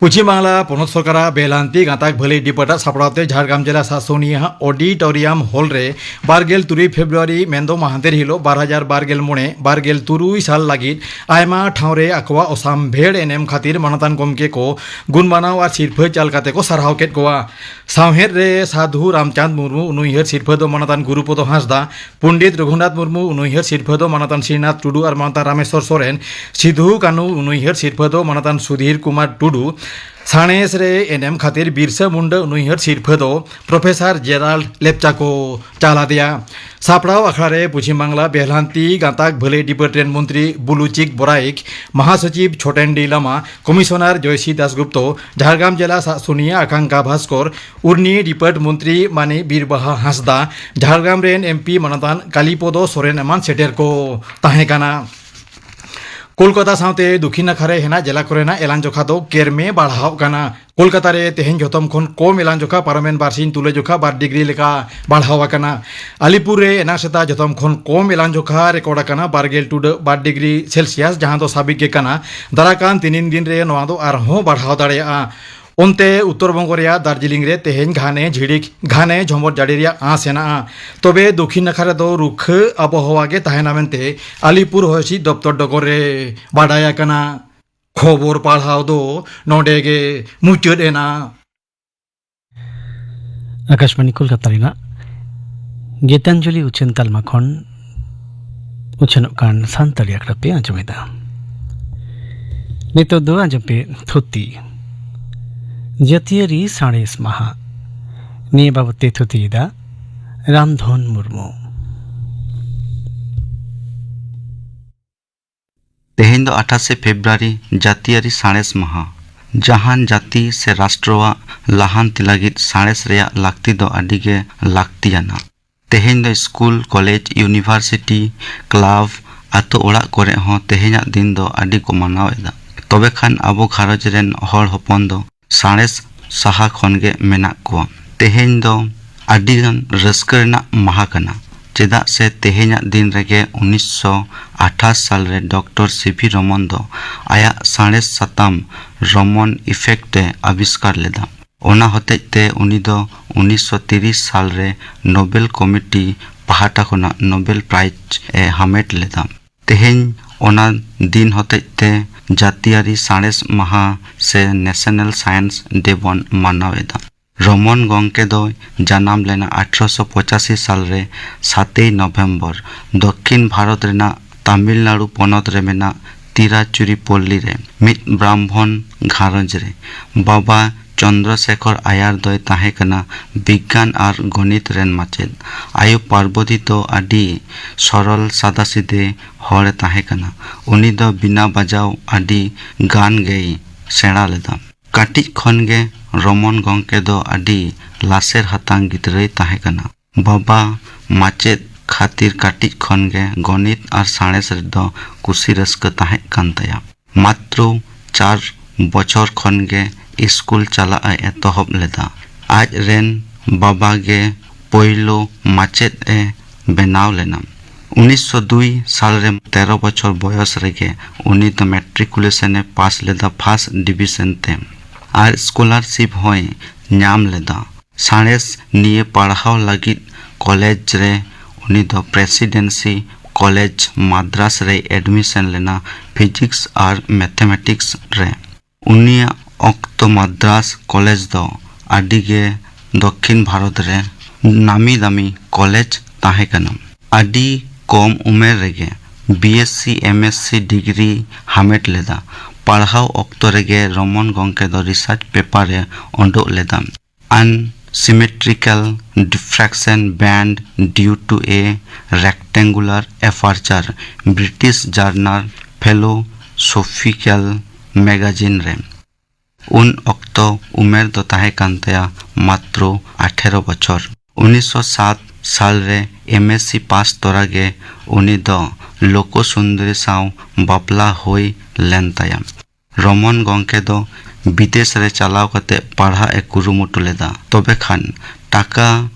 ᱯᱚᱪᱷᱤᱢ ᱵᱟᱝᱞᱟ ᱯᱚᱱᱚᱛ ᱥᱚᱨᱠᱟᱨᱟᱜ ᱵᱮᱞᱟᱱᱛᱤ ᱜᱟᱛᱟᱠ ᱵᱷᱟᱹᱞᱟᱹᱭ ᱰᱤᱯᱟᱨᱴᱢᱮᱱᱴ ᱥᱟᱯᱲᱟᱣ ᱛᱮ ᱡᱷᱟᱲᱜᱨᱟᱢ ᱡᱮᱞᱟ ᱥᱟᱥᱚᱱᱤᱭᱟᱹ ᱚᱰᱤᱴᱳᱨᱤᱭᱟᱢ ᱦᱚᱞ ᱨᱮ ᱵᱟᱨ ᱜᱮᱞ ᱛᱩᱨᱩᱭ ᱯᱷᱮᱵᱽᱨᱩᱣᱟᱨᱤ ᱢᱮᱱᱫᱚ ᱢᱟᱦᱟᱫᱮᱨ ᱦᱤᱞᱳᱜ ᱵᱟᱨ ᱦᱟᱡᱟᱨ ᱵᱟᱨ ᱜᱮᱞ ᱢᱚᱬᱮ ᱵᱟᱨ ᱜᱮᱞ ᱛᱩᱨᱩᱭ ᱥᱟᱞ ᱞᱟᱹᱜᱤᱫ ᱟᱭᱢᱟ ᱴᱷᱟᱶ ᱨᱮ ᱟᱠᱚᱣᱟᱜ ᱚᱥᱟᱢᱵᱷᱮᱲ ᱮᱱᱮᱢ ᱠᱷᱟᱹᱛᱤᱨ ᱢᱟᱱᱚᱛᱟᱱ ᱜᱚᱢᱠᱮ ᱠᱚ ᱜᱩᱱᱢᱟᱱᱟᱣ ᱟᱨ ᱥᱤᱨᱯᱷᱟᱹ ᱪᱟᱞ ᱠᱟᱛᱮ ᱠᱚ ᱥᱟᱨᱦᱟᱣ ᱠᱮᱫ ᱠᱚᱣᱟ᱾ ᱥᱟᱶᱦᱮᱫ ᱨᱮ ᱥᱟᱫᱷᱩ ᱨᱟᱢᱪᱟᱸᱫᱽ ᱢᱩᱨᱢᱩ ᱩᱱᱩᱭᱦᱟᱹᱨ ᱥᱤᱨᱯᱷᱟᱹ ᱫᱚ ᱢᱟᱱᱚᱛᱟᱱ ᱜᱩᱨᱩᱯᱚᱫᱚ ᱦᱟᱸᱥᱫᱟ, ᱯᱚᱱᱰᱤᱛ ᱨᱚᱜᱷᱩᱱᱟᱛᱷ ᱢᱩᱨᱢᱩ ᱩᱱᱩᱭᱦᱟᱹᱨ ᱥᱤᱨᱯᱷᱟᱹ ᱫᱚ ᱢᱟᱱᱚᱛᱟᱱ ᱥᱨᱤᱱᱟᱛᱷ ᱴᱩᱰᱩ ᱟᱨ ᱢᱟᱱᱚᱛᱟᱱ ᱨᱟᱢᱮᱥᱣᱚᱨ ᱥᱚᱨᱮᱱ, ᱥᱤᱫᱷᱩ ᱠᱟᱹᱱᱦᱩ ᱩᱱᱩᱭᱦᱟᱹᱨ ᱥᱤᱨᱯᱷᱟᱹ ᱫᱚ ᱢᱟᱱᱚᱛᱟᱱ ᱥᱩᱫᱷᱤᱨ ᱠᱩᱢᱟᱨ ᱴᱩᱰᱩ, ᱥᱟᱬᱮᱥ ᱨᱮ ᱮᱱᱮᱢ ᱠᱷᱟᱹᱛᱤᱨ ᱵᱤᱨᱥᱟᱹ ᱢᱩᱱᱰᱟᱹ ᱩᱱᱩᱭᱦᱟᱹᱨ ᱥᱤᱨᱯᱷᱟᱹ ᱫᱚ ᱯᱨᱚᱯᱷᱮᱥᱚᱨ ᱡᱮᱨᱟᱞᱰ ᱞᱮᱯᱪᱟ ᱠᱚ ᱪᱟᱞ ᱟᱫᱮᱭᱟ᱾ ᱥᱟᱯᱲᱟᱣ ᱟᱠᱷᱲᱟ ᱨᱮ ᱯᱚᱪᱷᱤᱢ ᱵᱟᱝᱞᱟ ᱵᱮᱦᱞᱟᱱᱛᱤ ᱜᱟᱛᱟᱠ ᱵᱷᱟᱹᱞᱟᱹᱭ ᱰᱤᱯᱟᱨᱴᱢᱮᱱᱴ ᱢᱚᱱᱛᱨᱤ ᱵᱩᱞᱩ ᱪᱤᱠ ᱵᱚᱨᱟᱭᱤᱠ, ᱢᱟᱦᱟᱥᱚᱪᱤᱵᱽ ᱪᱷᱳᱴᱮᱱᱰᱤ ᱞᱟᱢᱟ, ᱠᱚᱢᱤᱥᱚᱱᱟᱨ ᱡᱚᱭᱥᱤ ᱫᱟᱥᱜᱩᱯᱛᱚ, ᱡᱷᱟᱲᱜᱨᱟᱢ ᱡᱮᱞᱟ ᱥᱟᱥᱚᱱᱤᱭᱟᱹ ᱟᱠᱟᱝᱠᱟ ᱵᱷᱟᱥᱠᱚᱨ, ᱩᱨᱱᱤ ᱰᱤᱯᱟᱨᱴ ᱢᱚᱱᱛᱨᱤ ᱢᱟᱹᱱᱤᱡ ᱵᱤᱨᱵᱟᱦᱟ ᱦᱟᱸᱥᱫᱟ, ᱡᱷᱟᱲᱜᱨᱟᱢ ᱨᱮᱱ ᱮᱢᱯᱤ ᱢᱟᱱᱚᱛᱟᱱ ᱠᱟᱞᱤᱯᱚᱫᱚ ᱥᱚᱨᱮᱱ ᱮᱢᱟᱱ ᱥᱮᱴᱮᱨ ᱠᱚ ᱛᱟᱦᱮᱸ ᱠᱟᱱᱟ᱾ ᱠᱳᱞᱠᱟᱛᱟ ᱥᱟᱶᱛᱮ ᱫᱚᱠᱷᱤᱱ ᱱᱟᱠᱷᱟ ᱨᱮ ᱦᱮᱱᱟᱜ ᱡᱮᱞᱟ ᱠᱚᱨᱮᱱᱟᱜ ᱮᱞᱟᱝ ᱡᱚᱠᱷᱟ ᱫᱚ ᱠᱮᱨᱢᱮ ᱵᱟᱲᱦᱟᱣ ᱠᱟᱱᱟ᱾ ᱠᱳᱞᱠᱟᱛᱟ ᱨᱮ ᱛᱮᱦᱮᱧ ᱡᱷᱚᱛᱚᱢ ᱠᱷᱚᱱ ᱠᱚᱢ ᱮᱞᱟᱝ ᱡᱚᱠᱷᱟ ᱯᱟᱨᱚᱢᱮᱱ ᱵᱟᱨᱥᱤᱧ ᱛᱩᱞᱟᱹ ᱡᱚᱠᱷᱟ ᱵᱟᱨ ᱰᱤᱜᱽᱨᱤ ᱞᱮᱠᱟ ᱵᱟᱲᱦᱟᱣ ᱟᱠᱟᱱᱟ᱾ ᱟᱞᱤᱯᱩᱨ ᱨᱮ ᱮᱱᱟᱝ ᱥᱮᱛᱟᱜ ᱡᱷᱚᱛᱚᱢ ᱠᱷᱚᱱ ᱠᱚᱢ ᱮᱞᱟᱝ ᱡᱚᱠᱷᱟ ᱨᱮᱠᱚᱨᱰ ᱟᱠᱟᱱᱟ ᱵᱟᱨ ᱜᱮᱞ ᱴᱩᱰᱟᱹᱜ ᱵᱟᱨ ᱰᱤᱜᱽᱨᱤ ᱥᱮᱞᱥᱤᱭᱟᱥ, ᱡᱟᱦᱟᱸ ᱫᱚ ᱥᱟᱵᱤᱠ ᱜᱮ ᱠᱟᱱᱟ᱾ ᱫᱟᱨᱟᱭ ᱠᱟᱱ ᱛᱤᱱᱤᱱ ᱫᱤᱱ ᱨᱮ ᱱᱚᱣᱟ ᱫᱚ ᱟᱨᱦᱚᱸ ᱵᱟᱲᱦᱟᱣ ᱫᱟᱲᱮᱭᱟᱜᱼᱟ᱾ ᱚᱱᱛᱮ ᱩᱛᱛᱚᱨ ᱵᱚᱝᱜᱚ ᱨᱮᱭᱟᱜ ᱫᱟᱨᱡᱤᱞᱤᱝ ᱨᱮ ᱛᱮᱦᱮᱧ ᱜᱷᱟᱱᱮ ᱡᱷᱤᱲᱤᱠ ᱜᱷᱟᱱᱮ ᱡᱷᱚᱢᱚᱨ ᱡᱟᱹᱲᱤ ᱨᱮᱭᱟᱜ ᱟᱸᱥ ᱦᱮᱱᱟᱜᱼᱟ᱾ ᱛᱚᱵᱮ ᱫᱚᱠᱷᱤᱱ ᱱᱟᱠᱷᱟ ᱨᱮᱫᱚ ᱨᱩᱠᱷᱟᱹ ᱟᱵᱚᱦᱟᱣᱟ ᱜᱮ ᱛᱟᱦᱮᱱᱟ ᱢᱮᱱᱛᱮ ᱟᱞᱤᱯᱩᱨ ᱦᱚᱭ ᱦᱤᱸᱥᱤᱫ ᱫᱚᱯᱛᱚᱨ ᱰᱚᱜᱚᱨ ᱨᱮ ᱵᱟᱰᱟᱭ ᱟᱠᱟᱱᱟ᱾ ᱠᱷᱚᱵᱚᱨ ᱯᱟᱲᱦᱟᱣ ᱫᱚ ᱱᱚᱰᱮ ᱜᱮ ᱢᱩᱪᱟᱹᱫ ᱮᱱᱟ᱾ ᱟᱠᱟᱥᱵᱟᱬᱤ ᱠᱳᱞᱠᱟᱛᱟ ᱨᱮᱱᱟᱜ ᱜᱤᱛᱟᱧᱡᱚᱞᱤ ᱩᱪᱷᱟᱹᱱ ᱛᱟᱞᱢᱟ ᱠᱷᱚᱱ ᱩᱪᱷᱟᱹᱱᱚᱜ ᱠᱟᱱ ᱥᱟᱱᱛᱟᱲᱤ ᱟᱠᱷᱲᱟ ᱯᱮ ᱟᱸᱡᱚᱢᱮᱫᱟ᱾ ᱱᱤᱛᱚᱜ ᱫᱚ ᱟᱸᱡᱚᱢ ᱯᱮ ᱛᱷᱩᱛᱤ᱾ ᱡᱟᱹᱛᱤᱭᱟᱹᱨᱤ ᱥᱟᱬᱮᱥ ᱢᱟᱦᱟ᱾ ᱱᱤᱭᱟᱹ ᱵᱟᱵᱚᱛ ᱛᱮ ᱛᱷᱩᱛᱤᱭᱮᱫᱟ ᱨᱟᱢᱫᱷᱚᱱ ᱢᱩᱨᱢᱩ᱾ ᱛᱮᱦᱮᱧ ᱫᱚ ᱟᱴᱷᱟᱥᱮ ᱯᱷᱮᱵᱽᱨᱩᱣᱟᱨᱤ, ᱡᱟᱹᱛᱤᱭᱟᱹᱨᱤ ᱥᱟᱬᱮᱥ ᱢᱟᱦᱟ᱾ ᱡᱟᱦᱟᱱ ᱡᱟᱹᱛᱤ ᱥᱮ ᱨᱟᱥᱴᱨᱚᱣᱟᱜ ᱞᱟᱦᱟᱱᱛᱤ ᱞᱟᱹᱜᱤᱫ ᱥᱟᱬᱮᱥ ᱨᱮᱭᱟᱜ ᱞᱟᱹᱠᱛᱤ ᱫᱚ ᱟᱹᱰᱤ ᱜᱮ ᱞᱟᱹᱠᱛᱤᱭᱟᱱᱟ᱾ ᱛᱮᱦᱮᱧ ᱫᱚ ᱥᱠᱩᱞ, ᱠᱚᱞᱮᱡᱽ, ᱤᱭᱩᱱᱤᱵᱷᱟᱨᱥᱤᱴᱤ, ᱠᱞᱟᱵᱽ, ᱟᱛᱳ ᱚᱲᱟᱜ ᱠᱚᱨᱮ ᱦᱚᱸ ᱛᱮᱦᱮᱧᱟᱜ ᱫᱤᱱ ᱫᱚ ᱟᱹᱰᱤ ᱠᱚ ᱢᱟᱱᱟᱣ ᱮᱫᱟ᱾ ᱛᱚᱵᱮ ᱠᱷᱟᱱ ᱟᱵᱚ ᱜᱷᱟᱨᱚᱸᱡᱽ ᱨᱮᱱ ᱦᱚᱲ ᱦᱚᱯᱚᱱ ᱫᱚ ᱥᱟᱬᱮᱥ ᱥᱟᱦᱟ ᱠᱷᱚᱱ ᱜᱮ ᱢᱮᱱᱟᱜ ᱠᱚᱣᱟ᱾ ᱛᱮᱦᱮᱧ ᱫᱚ ᱟᱹᱰᱤ ᱜᱟᱱ ᱨᱟᱹᱥᱠᱟᱹ ᱨᱮᱱᱟᱜ ᱢᱟᱦᱟ ᱠᱟᱱᱟ, ᱪᱮᱫᱟᱜ ᱥᱮ ᱛᱮᱦᱮᱧᱟᱜ ᱫᱤᱱ ᱨᱮᱜᱮ ᱩᱱᱤᱥᱥᱚ ᱟᱴᱷᱟᱥ ᱥᱟᱞ ᱨᱮ ᱰᱚᱠᱴᱚᱨ ᱥᱤ ᱵᱷᱤ ᱨᱚᱢᱚᱱ ᱫᱚ ᱟᱭᱟᱜ ᱥᱟᱬᱮᱥ ᱥᱟᱛᱟᱢ ᱨᱚᱢᱚᱱ ᱤᱯᱷᱮᱠᱴ ᱮ ᱟᱵᱤᱥᱠᱟᱨ ᱞᱮᱫᱟ᱾ ᱚᱱᱟ ᱦᱚᱛᱮᱡ ᱛᱮ ᱩᱱᱤ ᱫᱚ ᱩᱱᱤᱥᱥᱚ ᱛᱤᱨᱤᱥ ᱥᱟᱞ ᱨᱮ ᱱᱳᱵᱮᱞ ᱠᱚᱢᱤᱴᱤ ᱯᱟᱦᱴᱟ ᱠᱷᱚᱱᱟᱜ ᱱᱳᱵᱮᱞ ᱯᱨᱟᱭᱤᱡᱽ ᱮ ᱦᱟᱢᱮᱴ ᱞᱮᱫᱟ᱾ ᱛᱮᱦᱮᱧ ᱚᱱᱟ ᱫᱤᱱ ᱦᱚᱛᱮᱡ ᱛᱮ ᱡᱟᱹᱛᱤᱭᱟᱹᱨᱤ ᱥᱟᱬᱮᱥ ᱢᱟᱦᱟ ᱥᱮ ᱱᱮᱥᱱᱟᱞ ᱥᱟᱭᱮᱱᱥ ᱰᱮ ᱵᱚᱱ ᱢᱟᱱᱟᱣ ᱮᱫᱟ᱾ ᱨᱚᱢᱚᱱ ᱜᱚᱢᱠᱮ ᱫᱚᱭ ᱡᱟᱱᱟᱢ ᱞᱮᱱᱟ ᱟᱴᱷᱨᱚᱥᱚ ᱯᱚᱸᱪᱟᱥᱤ ᱥᱟᱞ ᱨᱮ ᱥᱟᱛᱮᱭ ᱱᱚᱵᱷᱮᱢᱵᱚᱨ, ᱫᱚᱠᱠᱷᱤᱱ ᱵᱷᱟᱨᱚᱛ ᱨᱮᱱᱟᱜ ᱛᱟᱢᱤᱞᱱᱟᱲᱩ ᱯᱚᱱᱚᱛ ᱨᱮ ᱢᱮᱱᱟᱜ ᱛᱤᱨᱟᱪᱩᱨᱤᱯᱚᱞᱞᱤ ᱨᱮ ᱢᱤᱫ ᱵᱨᱟᱦᱢᱚᱱ ᱜᱷᱟᱨᱚᱸᱡᱽ ᱨᱮ᱾ ᱵᱟᱵᱟ ᱪᱚᱱᱫᱨᱚᱥᱮᱠᱷᱚᱨ ᱟᱭᱟᱨ ᱫᱚᱭ ᱛᱟᱦᱮᱸ ᱠᱟᱱᱟ ᱵᱤᱜᱽᱜᱟᱱ ᱟᱨ ᱜᱚᱱᱤᱛ ᱨᱮᱱ ᱢᱟᱪᱮᱫ᱾ ᱟᱭᱳ ᱯᱟᱨᱵᱚᱛᱤ ᱫᱚ ᱟᱹᱰᱤ ᱥᱚᱨᱚᱞ ᱥᱟᱫᱟᱥᱤᱫᱮ ᱦᱚᱲᱮ ᱛᱟᱦᱮᱸ ᱠᱟᱱᱟ᱾ ᱩᱱᱤ ᱫᱚ ᱵᱤᱱᱟ ᱵᱟᱡᱟᱣ ᱟᱹᱰᱤ ᱜᱟᱱ ᱜᱮᱭ ᱥᱮᱬᱟ ᱞᱮᱫᱟ᱾ ᱠᱟᱹᱴᱤᱡ ᱠᱷᱚᱱ ᱜᱮ ᱨᱚᱢᱚᱱ ᱜᱚᱢᱠᱮ ᱫᱚ ᱟᱹᱰᱤ ᱞᱟᱥᱮᱨ ᱦᱟᱛᱟᱝ ᱜᱤᱫᱽᱨᱟᱹᱭ ᱛᱟᱦᱮᱸ ᱠᱟᱱᱟ᱾ ᱵᱟᱵᱟ ᱢᱟᱪᱮᱫ ᱠᱷᱟᱹᱛᱤᱨ ᱠᱟᱹᱴᱤᱡ ᱠᱷᱚᱱ ᱜᱮ ᱜᱚᱱᱤᱛ ᱟᱨ ᱥᱟᱬᱮᱥ ᱨᱮᱫᱚ ᱠᱩᱥᱤ ᱨᱟᱹᱥᱠᱟᱹ ᱛᱟᱦᱮᱸ ᱠᱟᱱ ᱛᱟᱭᱟ᱾ ᱢᱟᱛᱨᱚ ᱪᱟᱨ ᱵᱚᱪᱷᱚᱨ ᱠᱷᱚᱱ ᱜᱮ ᱥᱠᱩᱞ ᱪᱟᱞᱟᱜ ᱮ ᱮᱛᱚᱦᱚᱵ ᱞᱮᱫᱟ᱾ ᱟᱡ ᱨᱮᱱ ᱵᱟᱵᱟ ᱜᱮ ᱯᱳᱭᱞᱳ ᱢᱟᱪᱮᱫ ᱮ ᱵᱮᱱᱟᱣ ᱞᱮᱱᱟ᱾ ᱩᱱᱤᱥᱥᱚ ᱫᱩᱭ ᱥᱟᱞ ᱨᱮ ᱛᱮᱨᱚ ᱵᱚᱪᱷᱚᱨ ᱵᱚᱭᱚᱥ ᱨᱮᱜᱮ ᱩᱱᱤ ᱫᱚ ᱢᱮᱴᱨᱤᱠᱩᱞᱮᱥᱚᱱ ᱮ ᱯᱟᱥ ᱞᱮᱫᱟ ᱯᱷᱟᱥᱴ ᱰᱤᱵᱤᱥᱚᱱ ᱛᱮ, ᱟᱨ ᱥᱠᱚᱞᱟᱨᱥᱤᱯ ᱦᱚᱸᱭ ᱧᱟᱢ ᱞᱮᱫᱟ᱾ ᱥᱟᱬᱮᱥ ᱱᱤᱭᱮ ᱯᱟᱲᱦᱟᱣ ᱞᱟᱹᱜᱤᱫ ᱠᱚᱞᱮᱡᱽ ᱨᱮ ᱩᱱᱤ ᱫᱚ ᱯᱨᱮᱥᱤᱰᱮᱱᱥᱤ ᱠᱚᱞᱮᱡᱽ ᱢᱟᱫᱽᱨᱟᱥ ᱨᱮᱭ ᱮᱰᱢᱤᱥᱚᱱ ᱞᱮᱱᱟ, ᱯᱷᱤᱡᱤᱠᱥ ᱟᱨ ᱢᱮᱛᱷᱮᱢᱮᱴᱤᱠᱥ ᱨᱮ᱾ ᱩᱱᱤᱭᱟᱜ ᱚᱠᱛᱚ ᱢᱟᱫᱽᱨᱟᱥ ᱠᱚᱞᱮᱡᱽ ᱫᱚ ᱟᱹᱰᱤ ᱜᱮ ᱫᱚᱠᱠᱷᱤᱱ ᱵᱷᱟᱨᱚᱛ ᱨᱮ ᱱᱟᱢᱤ ᱫᱟᱢᱤ ᱠᱚᱞᱮᱡᱽ ᱛᱟᱦᱮᱸ ᱠᱟᱱᱟ᱾ ᱟᱹᱰᱤ ᱠᱚᱢ ᱩᱢᱮᱨ ᱨᱮᱜᱮ B S C, M S C degree ᱦᱟᱢᱮᱴ ᱞᱮᱫᱟ᱾ ᱯᱟᱲᱦᱟᱣ ᱚᱠᱛᱚ ᱨᱮᱜᱮ ᱨᱚᱢᱚᱱ ᱜᱚᱢᱠᱮ ᱫᱚ ᱨᱤᱥᱟᱨᱪ ᱯᱮᱯᱟᱨ ᱮ ᱩᱰᱩᱠ ᱞᱮᱫᱟ, Unsymmetrical Diffraction Band Due to a Rectangular Aperture, British journal philosophical magazine ᱨᱮ᱾ ᱩᱱ ᱚᱠᱛᱚ ᱩᱢᱮᱨ ᱫᱚ ᱛᱟᱦᱮᱸ ᱠᱟᱱ ᱛᱟᱭᱟ ᱢᱟᱛᱨᱚ ᱟᱴᱷᱮᱨᱚ ᱵᱚᱪᱷᱚᱨ᱾ ᱩᱱᱤᱥᱥᱚ ᱥᱟᱛ ᱥᱟᱞ ᱨᱮ ᱮᱢ ᱮᱥ ᱥᱤ ᱯᱟᱥ ᱛᱚᱨᱟ ᱜᱮ ᱩᱱᱤ ᱫᱚ ᱞᱳᱠᱚ ᱥᱩᱱᱫᱚᱨᱤ ᱥᱟᱶ ᱵᱟᱯᱞᱟ ᱦᱩᱭ ᱞᱮᱱ ᱛᱟᱭᱟ᱾ ᱨᱚᱢᱚᱱ ᱜᱚᱢᱠᱮ ᱫᱚ ᱵᱤᱫᱮᱥ ᱨᱮ ᱪᱟᱞᱟᱣ ᱠᱟᱛᱮ ᱯᱟᱲᱦᱟᱜ ᱮ ᱠᱩᱨᱩᱢᱩᱴᱩ ᱞᱮᱫᱟ᱾ ᱛᱚᱵᱮ ᱠᱷᱟᱱ ᱴᱟᱠᱟ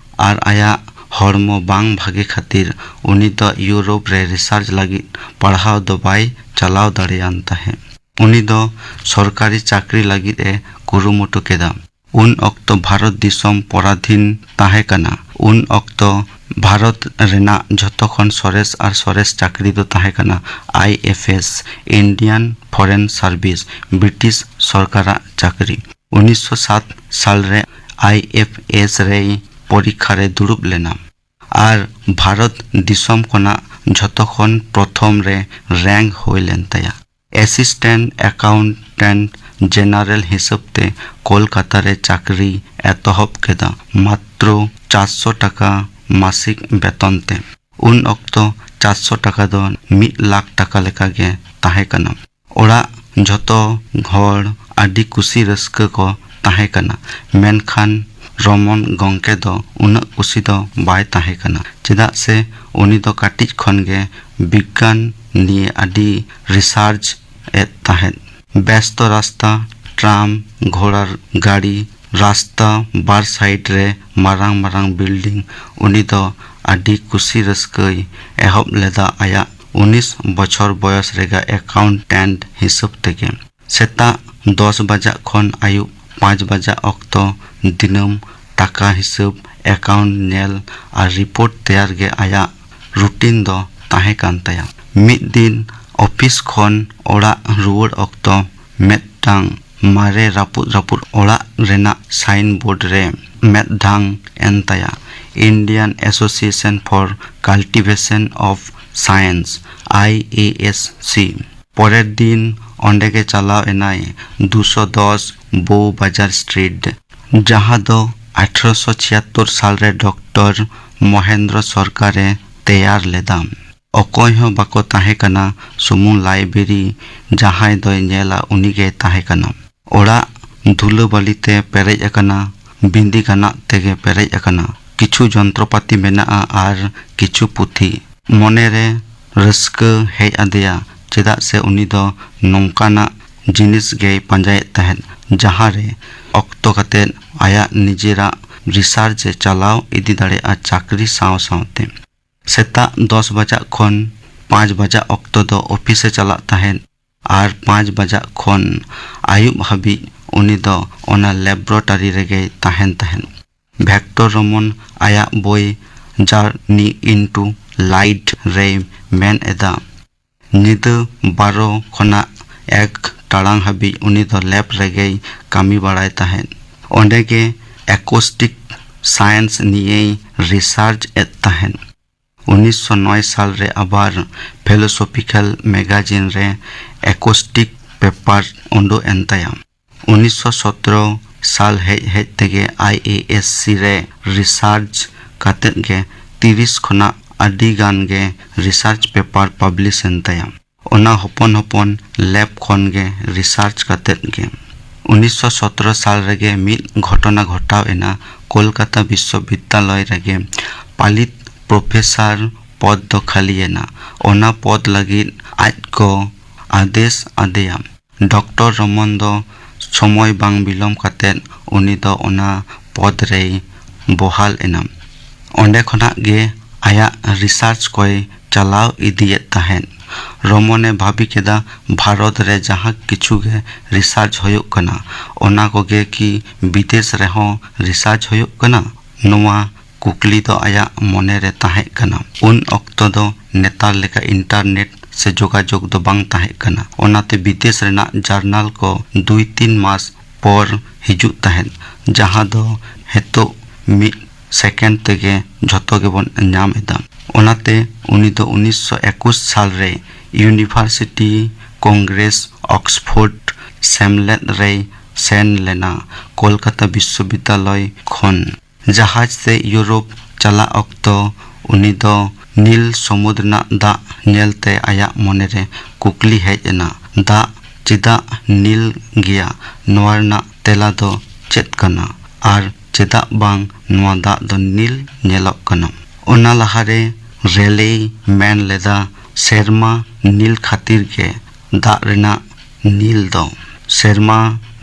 ᱟᱨ ᱟᱭᱟᱜ ᱦᱚᱲᱢᱚ ᱵᱟᱝ ᱵᱷᱟᱜᱮ ᱠᱷᱟᱹᱛᱤᱨ ᱩᱱᱤ ᱫᱚ ᱤᱭᱩᱨᱳᱯ ᱨᱮ ᱨᱤᱥᱟᱨᱪ ᱞᱟᱹᱜᱤᱫ ᱯᱟᱲᱦᱟᱣ ᱫᱚ ᱵᱟᱭ ᱪᱟᱞᱟᱣ ᱫᱟᱲᱮᱭᱟᱱ ᱛᱟᱦᱮᱸᱫ᱾ ᱩᱱᱤ ᱫᱚ ᱥᱚᱨᱠᱟᱨᱤ ᱪᱟᱹᱠᱨᱤ ᱞᱟᱹᱜᱤᱫ ᱮ ᱠᱩᱨᱩᱢᱩᱴᱩ ᱠᱮᱫᱟ᱾ ᱩᱱ ᱚᱠᱛᱚ ᱵᱷᱟᱨᱚᱛ ᱫᱤᱥᱚᱢ ᱯᱚᱨᱟᱫᱷᱤᱱ ᱛᱟᱦᱮᱸ ᱠᱟᱱᱟ᱾ ᱩᱱ ᱚᱠᱛᱚ ᱵᱷᱟᱨᱚᱛ ᱨᱮᱱᱟᱜ ᱡᱷᱚᱛᱚ ᱠᱷᱚᱱ ᱥᱚᱨᱮᱥ ᱟᱨ ᱥᱚᱨᱮᱥ ᱪᱟᱹᱠᱨᱤ ᱫᱚ ᱛᱟᱦᱮᱸ ᱠᱟᱱᱟ I F S, Indian Foreign Service, British ᱥᱚᱨᱠᱟᱨᱟᱜ ᱪᱟᱹᱠᱨᱤ᱾ ᱩᱱᱤᱥᱥᱚ ᱥᱟᱛ ᱥᱟᱞ ᱨᱮ ᱟᱭ ᱮᱯᱷ ᱮᱥ ᱨᱮᱭ ᱯᱚᱨᱤᱠᱠᱷᱟ ᱨᱮ ᱫᱩᱲᱩᱵ ᱞᱮᱱᱟ ᱟᱨ ᱵᱷᱟᱨᱚᱛ ᱫᱤᱥᱚᱢ ᱠᱷᱚᱱᱟᱜ ᱡᱷᱚᱛᱚ ᱠᱷᱚᱱ ᱯᱨᱚᱛᱷᱚᱢ ᱨᱮ ᱨᱮᱝᱠ ᱦᱩᱭ ᱞᱮᱱ ᱛᱟᱭᱟ᱾ ᱮᱥᱤᱥᱴᱮᱱᱴ ᱮᱠᱟᱣᱩᱱᱴᱮᱱᱴ ᱡᱮᱱᱟᱨᱮᱞ ᱦᱤᱥᱟᱹᱵ ᱛᱮ ᱠᱳᱞᱠᱟᱛᱟ ᱨᱮ ᱪᱟᱹᱠᱨᱤ ᱮᱛᱚᱦᱚᱵ ᱠᱮᱫᱟ, ᱢᱟᱛᱨᱚ ᱪᱟᱨᱥᱚ ᱴᱟᱠᱟ ᱢᱟᱥᱤᱠ ᱵᱮᱛᱚᱱ ᱛᱮ᱾ ᱩᱱ ᱚᱠᱛᱚ ᱪᱟᱨᱥᱚ ᱴᱟᱠᱟ ᱫᱚ ᱢᱤᱫ ᱞᱟᱠᱷ ᱴᱟᱠᱟ ᱞᱮᱠᱟ ᱜᱮ ᱛᱟᱦᱮᱸ ᱠᱟᱱᱟ᱾ ᱚᱲᱟᱜ ᱡᱷᱚᱛᱚ ᱦᱚᱲ ᱟᱹᱰᱤ ᱠᱩᱥᱤ ᱨᱟᱹᱥᱠᱟᱹ ᱠᱚ ᱛᱟᱦᱮᱸ ᱠᱟᱱᱟ, ᱢᱮᱱᱠᱷᱟᱱ ᱨᱚᱢᱚᱱ ᱜᱚᱢᱠᱮ ᱫᱚ ᱩᱱᱟᱹᱜ ᱠᱩᱥᱤ ᱫᱚ ᱵᱟᱭ ᱛᱟᱦᱮᱸ ᱠᱟᱱᱟ, ᱪᱮᱫᱟᱜ ᱥᱮ ᱩᱱᱤ ᱫᱚ ᱠᱟᱹᱴᱤᱡ ᱠᱷᱚᱱ ᱜᱮ ᱵᱤᱜᱽᱜᱟᱱ ᱱᱤᱭᱮ ᱟᱹᱰᱤ ᱨᱤᱥᱟᱨᱪ ᱮᱫ ᱛᱟᱦᱮᱸᱫ᱾ ᱵᱮᱥᱛᱚ ᱨᱟᱥᱛᱟ, ᱴᱨᱟᱢ, ᱜᱷᱚᱲᱟ ᱜᱟᱹᱰᱤ, ᱨᱟᱥᱛᱟ ᱵᱟᱨ ᱥᱟᱭᱤᱰ ᱨᱮ ᱢᱟᱨᱟᱝ ᱢᱟᱨᱟᱝ ᱵᱤᱞᱰᱤᱝ, ᱩᱱᱤ ᱫᱚ ᱟᱹᱰᱤ ᱠᱩᱥᱤ ᱨᱟᱹᱥᱠᱟᱹᱭ ᱮᱦᱚᱵ ᱞᱮᱫᱟ ᱟᱭᱟᱜ ᱩᱱᱤᱥ ᱵᱚᱪᱷᱚᱨ ᱵᱚᱭᱚᱥ ᱨᱮᱜᱮ ᱮᱠᱟᱣᱩᱱᱴᱮᱱᱴ ᱦᱤᱥᱟᱹᱵ ᱛᱮᱜᱮ᱾ ᱥᱮᱛᱟᱜ ᱫᱚᱥ ᱵᱟᱡᱟᱜ ᱠᱷᱚᱱ ᱟᱹᱭᱩᱵ ᱯᱟᱸᱪ ᱵᱟᱡᱟᱜ ᱚᱠᱛᱚ ᱫᱤᱱᱟᱹᱢ ᱴᱟᱠᱟ ᱦᱤᱥᱟᱹᱵ, ᱮᱠᱟᱣᱩᱱᱴ ᱧᱮᱞ ᱟᱨ ᱨᱤᱯᱳᱨᱴ ᱛᱮᱭᱟᱨ ᱜᱮ ᱟᱭᱟᱜ ᱨᱩᱴᱤᱱ ᱫᱚ ᱛᱟᱦᱮᱸ ᱠᱟᱱ ᱛᱟᱭᱟ᱾ ᱢᱤᱫ ᱫᱤᱱ ᱚᱯᱷᱤᱥ ᱠᱷᱚᱱ ᱚᱲᱟᱜ ᱨᱩᱣᱟᱹᱲ ᱚᱠᱛᱚ ᱢᱤᱫᱴᱟᱝ ᱢᱟᱨᱮ ᱨᱟᱹᱯᱩᱫ ᱨᱟᱹᱯᱩᱫ ᱚᱲᱟᱜ ᱨᱮᱱᱟᱜ ᱥᱟᱭᱤᱱ ᱵᱳᱨᱰ ᱨᱮ ᱢᱮᱫ ᱰᱷᱟᱝ ᱮᱱ ᱛᱟᱭᱟ, Indian Association for Cultivation of Science, I A S C᱾ ᱯᱚᱨᱮᱨ ᱫᱤᱱ ᱚᱸᱰᱮ ᱜᱮ ᱪᱟᱞᱟᱣ ᱮᱱᱟᱭ, ᱫᱩᱥᱚ ᱫᱚᱥ ᱵᱳᱣ ᱵᱟᱡᱟᱨ ᱥᱴᱨᱤᱴ, ᱡᱟᱦᱟᱸ ᱫᱚ ᱟᱴᱷᱨᱚᱥᱚ ᱪᱷᱤᱭᱟᱛᱛᱳᱨ ᱥᱟᱞ ᱨᱮ ᱰᱚᱠᱴᱚᱨ ᱢᱚᱦᱮᱱᱫᱨᱚ ᱥᱚᱨᱠᱟᱨ ᱮ ᱛᱮᱭᱟᱨ ᱞᱮᱫᱟ᱾ ᱚᱠᱚᱭ ᱦᱚᱸ ᱵᱟᱠᱚ ᱛᱟᱦᱮᱸ ᱠᱟᱱᱟ, ᱥᱩᱢᱩᱝ ᱞᱟᱭᱵᱨᱮᱨᱤ ᱡᱟᱦᱟᱸᱭ ᱫᱚᱭ ᱧᱮᱞᱟ ᱩᱱᱤᱜᱮᱭ ᱛᱟᱦᱮᱸ ᱠᱟᱱᱟ᱾ ᱚᱲᱟᱜ ᱫᱷᱩᱞᱟᱹᱵᱟᱹᱞᱤ ᱛᱮ ᱯᱮᱨᱮᱡ ᱟᱠᱟᱱᱟ, ᱵᱤᱸᱫᱤ ᱜᱟᱱᱟᱜ ᱛᱮᱜᱮ ᱯᱮᱨᱮᱡ ᱟᱠᱟᱱᱟ᱾ ᱠᱤᱪᱷᱩ ᱡᱚᱱᱛᱨᱚᱯᱟᱛᱤ ᱢᱮᱱᱟᱜᱼᱟ ᱟᱨ ᱠᱤᱪᱷᱩ ᱯᱩᱛᱷᱤ᱾ ᱢᱚᱱᱮᱨᱮ ᱨᱟᱹᱥᱠᱟᱹ ᱦᱮᱡ ᱟᱫᱮᱭᱟ, ᱪᱮᱫᱟᱜ ᱥᱮ ᱩᱱᱤ ᱫᱚ ᱱᱚᱝᱠᱟᱱᱟᱜ ᱡᱤᱱᱤᱥ ᱜᱮᱭ ᱯᱟᱸᱡᱟᱭᱮᱫ ᱛᱟᱦᱮᱸᱫ, ᱡᱟᱦᱟᱸ ᱨᱮ ᱚᱠᱛᱚ ᱠᱟᱛᱮᱫ ᱟᱭᱟᱜ ᱱᱤᱡᱮᱨᱟᱜ ᱨᱤᱥᱟᱨᱪ ᱮ ᱪᱟᱞᱟᱣ ᱤᱫᱤ ᱫᱟᱲᱮᱭᱟᱜᱼᱟ ᱪᱟᱹᱠᱨᱤ ᱥᱟᱶ ᱥᱟᱶᱛᱮ᱾ ᱥᱮᱛᱟᱜ ᱫᱚᱥ ᱵᱟᱡᱟᱜ ᱠᱷᱚᱱ ᱯᱟᱸᱪ ᱵᱟᱡᱟᱜ ᱚᱠᱛᱚ ᱫᱚ ᱚᱯᱷᱤᱥ ᱮ ᱪᱟᱞᱟᱜ ᱛᱟᱦᱮᱸᱫ ᱟᱨ ᱯᱟᱸᱪ ᱵᱟᱡᱟᱜ ᱠᱷᱚᱱ ᱟᱹᱭᱩᱵ ᱦᱟᱹᱵᱤᱡ ᱩᱱᱤ ᱫᱚ ᱚᱱᱟ ᱞᱮᱵᱚᱨᱮᱴᱚᱨᱤ ᱨᱮᱜᱮᱭ ᱛᱟᱦᱮᱱ ᱛᱟᱦᱮᱸᱫ᱾ ᱵᱷᱮᱠᱴᱚᱨ ᱨᱚᱢᱚᱱ ᱟᱭᱟᱜ ᱵᱳᱭ Journey into Light ᱨᱮᱭ ᱢᱮᱱ ᱮᱫᱟ, ᱧᱤᱫᱟᱹ ᱵᱟᱨᱚ ᱠᱷᱚᱱᱟᱜ ᱮᱠ ᱴᱟᱲᱟᱝ ᱦᱟᱹᱵᱤᱡ ᱩᱱᱤ ᱫᱚ ᱞᱮᱵᱽ ᱨᱮᱜᱮᱭ ᱠᱟᱹᱢᱤ ᱵᱟᱲᱟᱭ ᱛᱟᱦᱮᱸᱫ᱾ ᱚᱸᱰᱮ ᱜᱮ ᱮᱠᱳᱥᱴᱤᱠ ᱥᱟᱭᱮᱱᱥ ᱱᱤᱭᱮᱭ ᱨᱤᱥᱟᱨᱪ ᱮᱫ ᱛᱟᱦᱮᱸᱫ᱾ ᱩᱱᱤᱥᱥᱚ ᱱᱚᱭ ᱥᱟᱞ ᱨᱮ ᱟᱵᱟᱨ ᱯᱷᱤᱞᱳᱥᱚᱯᱷᱤᱠᱮᱞ ᱢᱮᱜᱟᱡᱤᱱ ᱨᱮ ᱮᱠᱳᱥᱴᱤᱠ ᱯᱮᱯᱟᱨ ᱩᱰᱩᱠ ᱮᱱ ᱛᱟᱭᱟ᱾ ᱩᱱᱤᱥᱥᱚ ᱥᱚᱛᱨᱚ ᱥᱟᱞ ᱦᱮᱡ ᱦᱮᱡ ᱛᱮᱜᱮ ᱟᱭ ᱮ ᱮᱥ ᱥᱤ ᱨᱮ ᱨᱤᱥᱟᱨᱪ ᱠᱟᱛᱮᱫ ᱜᱮ ᱛᱤᱨᱤᱥ ᱠᱷᱚᱱᱟᱜ ᱟᱹᱰᱤ ᱜᱟᱱ ᱜᱮ ᱨᱤᱥᱟᱨᱪ ᱯᱮᱯᱟᱨ ᱯᱟᱵᱽᱞᱤᱥ ᱮᱱ ᱛᱟᱭᱟ᱾ ᱚᱱᱟ ᱦᱚᱯᱚᱱ ᱦᱚᱯᱚᱱ ᱞᱮᱵᱽ ᱠᱷᱚᱱ ᱜᱮ ᱨᱤᱥᱟᱨᱪ ᱠᱟᱛᱮᱫ ᱜᱮ᱾ ᱩᱱᱤᱥᱥᱚ ᱥᱚᱛᱨᱚ ᱥᱟᱞ ᱨᱮᱜᱮ ᱢᱤᱫ ᱜᱷᱚᱴᱚᱱᱟ ᱜᱷᱚᱴᱟᱣ ᱮᱱᱟ᱾ ᱠᱳᱞᱠᱟᱛᱟ ᱵᱤᱥᱥᱚᱵᱤᱫᱽᱫᱟᱞᱚᱭ ᱨᱮᱜᱮ ᱯᱟᱞᱤᱛ ᱯᱨᱚᱯᱷᱮᱥᱚᱨ ᱯᱚᱫᱽ ᱫᱚ ᱠᱷᱟᱹᱞᱤᱭᱮᱱᱟ᱾ ᱚᱱᱟ ᱯᱚᱫᱽ ᱞᱟᱹᱜᱤᱫ ᱟᱡ ᱠᱚ ᱟᱫᱮᱥ ᱟᱫᱮᱭᱟ᱾ ᱰᱚᱠᱴᱚᱨ ᱨᱚᱢᱚᱱ ᱫᱚ ᱥᱚᱢᱚᱭ ᱵᱟᱝ ᱵᱤᱞᱚᱢ ᱠᱟᱛᱮᱫ ᱩᱱᱤ ᱫᱚ ᱚᱱᱟ ᱯᱚᱫᱽ ᱨᱮᱭ ᱵᱚᱦᱟᱞ ᱮᱱᱟ᱾ ᱚᱸᱰᱮ ᱠᱷᱚᱱᱟᱜ ᱜᱮ ᱟᱭᱟᱜ ᱨᱤᱥᱟᱨᱪ ᱠᱚᱭ ᱪᱟᱞᱟᱣ ᱤᱫᱤᱭᱮᱫ ᱛᱟᱦᱮᱸᱫ᱾ ᱨᱚᱢᱚᱱᱮ ᱵᱷᱟᱹᱵᱤ ᱠᱮᱫᱟ, ᱵᱷᱟᱨᱚᱛ ᱨᱮ ᱡᱟᱦᱟᱸ ᱠᱤᱪᱷᱩ ᱜᱮ ᱨᱤᱥᱟᱨᱪ ᱦᱩᱭᱩᱜ ᱠᱟᱱᱟ, ᱚᱱᱟ ᱠᱚᱜᱮ ᱠᱤ ᱵᱤᱫᱮᱥ ᱨᱮᱦᱚᱸ ᱨᱤᱥᱟᱨᱪ ᱦᱩᱭᱩᱜ ᱠᱟᱱᱟ? ᱱᱚᱣᱟ ᱠᱩᱠᱞᱤ ᱫᱚ ᱟᱭᱟᱜ ᱢᱚᱱᱮ ᱨᱮ ᱛᱟᱦᱮᱸ ᱠᱟᱱᱟ᱾ ᱩᱱ ᱚᱠᱛᱚ ᱫᱚ ᱱᱮᱛᱟᱨ ᱞᱮᱠᱟ ᱤᱱᱴᱟᱨᱱᱮᱴ ᱥᱮ ᱡᱳᱜᱟᱡᱳᱜᱽ ᱫᱚ ᱵᱟᱝ ᱛᱟᱦᱮᱸ ᱠᱟᱱᱟ᱾ ᱚᱱᱟᱛᱮ ᱵᱤᱫᱮᱥ ᱨᱮᱱᱟᱜ ᱡᱟᱨᱱᱟᱞ ᱠᱚ ᱫᱩᱭ ᱛᱤᱱ ᱢᱟᱥ ᱯᱚᱨ ᱦᱤᱡᱩᱜ ᱛᱟᱦᱮᱸᱫ, ᱡᱟᱦᱟᱸ ᱫᱚ ᱦᱤᱛᱚᱜ ᱢᱤᱫ ᱥᱮᱠᱮᱱᱰ ᱛᱮᱜᱮ ᱡᱷᱚᱛᱚ ᱜᱮᱵᱚᱱ ᱧᱟᱢ ᱮᱫᱟ᱾ ᱚᱱᱟᱛᱮ ᱩᱱᱤ ᱫᱚ ᱩᱱᱤᱥᱥᱚ ᱮᱠᱩᱥ ᱥᱟᱞ ᱨᱮ ᱤᱭᱩᱱᱤᱵᱷᱟᱨᱥᱤᱴᱤ ᱠᱚᱝᱜᱨᱮᱥ ᱚᱠᱥᱯᱷᱳᱨᱰ ᱥᱮᱢᱞᱮᱫ ᱨᱮᱭ ᱥᱮᱱ ᱞᱮᱱᱟ, ᱠᱳᱞᱠᱟᱛᱟ ᱵᱤᱥᱥᱚᱵᱤᱫᱽᱫᱟᱞᱚᱭ ᱠᱷᱚᱱ᱾ ᱡᱟᱦᱟᱡᱽ ᱛᱮ ᱤᱭᱩᱨᱳᱯ ᱪᱟᱞᱟᱜ ᱚᱠᱛᱚ ᱩᱱᱤ ᱫᱚ ᱱᱤᱞ ᱥᱚᱢᱩᱫ ᱨᱮᱱᱟᱜ ᱫᱟᱜ ᱧᱮᱞᱛᱮ ᱟᱭᱟᱜ ᱢᱚᱱᱮᱨᱮ ᱠᱩᱠᱞᱤ ᱦᱮᱡ ᱮᱱᱟ, "ᱫᱟᱜ ᱪᱮᱫᱟᱜ ᱱᱤᱞ ᱜᱮᱭᱟ? ᱱᱚᱣᱟ ᱨᱮᱱᱟᱜ ᱛᱮᱞᱟ ᱫᱚ ᱪᱮᱫ ᱠᱟᱱᱟ? ᱟᱨ ᱪᱮᱫᱟᱜ ᱵᱟᱝ ᱱᱚᱣᱟ ᱫᱟᱜ ᱫᱚ ᱱᱤᱞ ᱧᱮᱞᱚᱜ ᱠᱟᱱᱟ?" ᱚᱱᱟ ᱞᱟᱦᱟᱨᱮ ᱨᱮᱞᱮᱭ ᱢᱮᱱ ᱞᱮᱫᱟ, ᱥᱮᱨᱢᱟ ᱱᱤᱞ ᱠᱷᱟᱹᱛᱤᱨ ᱜᱮ ᱫᱟᱜ ᱨᱮᱱᱟᱜ ᱱᱤᱞ ᱫᱚ᱾ ᱥᱮᱨᱢᱟ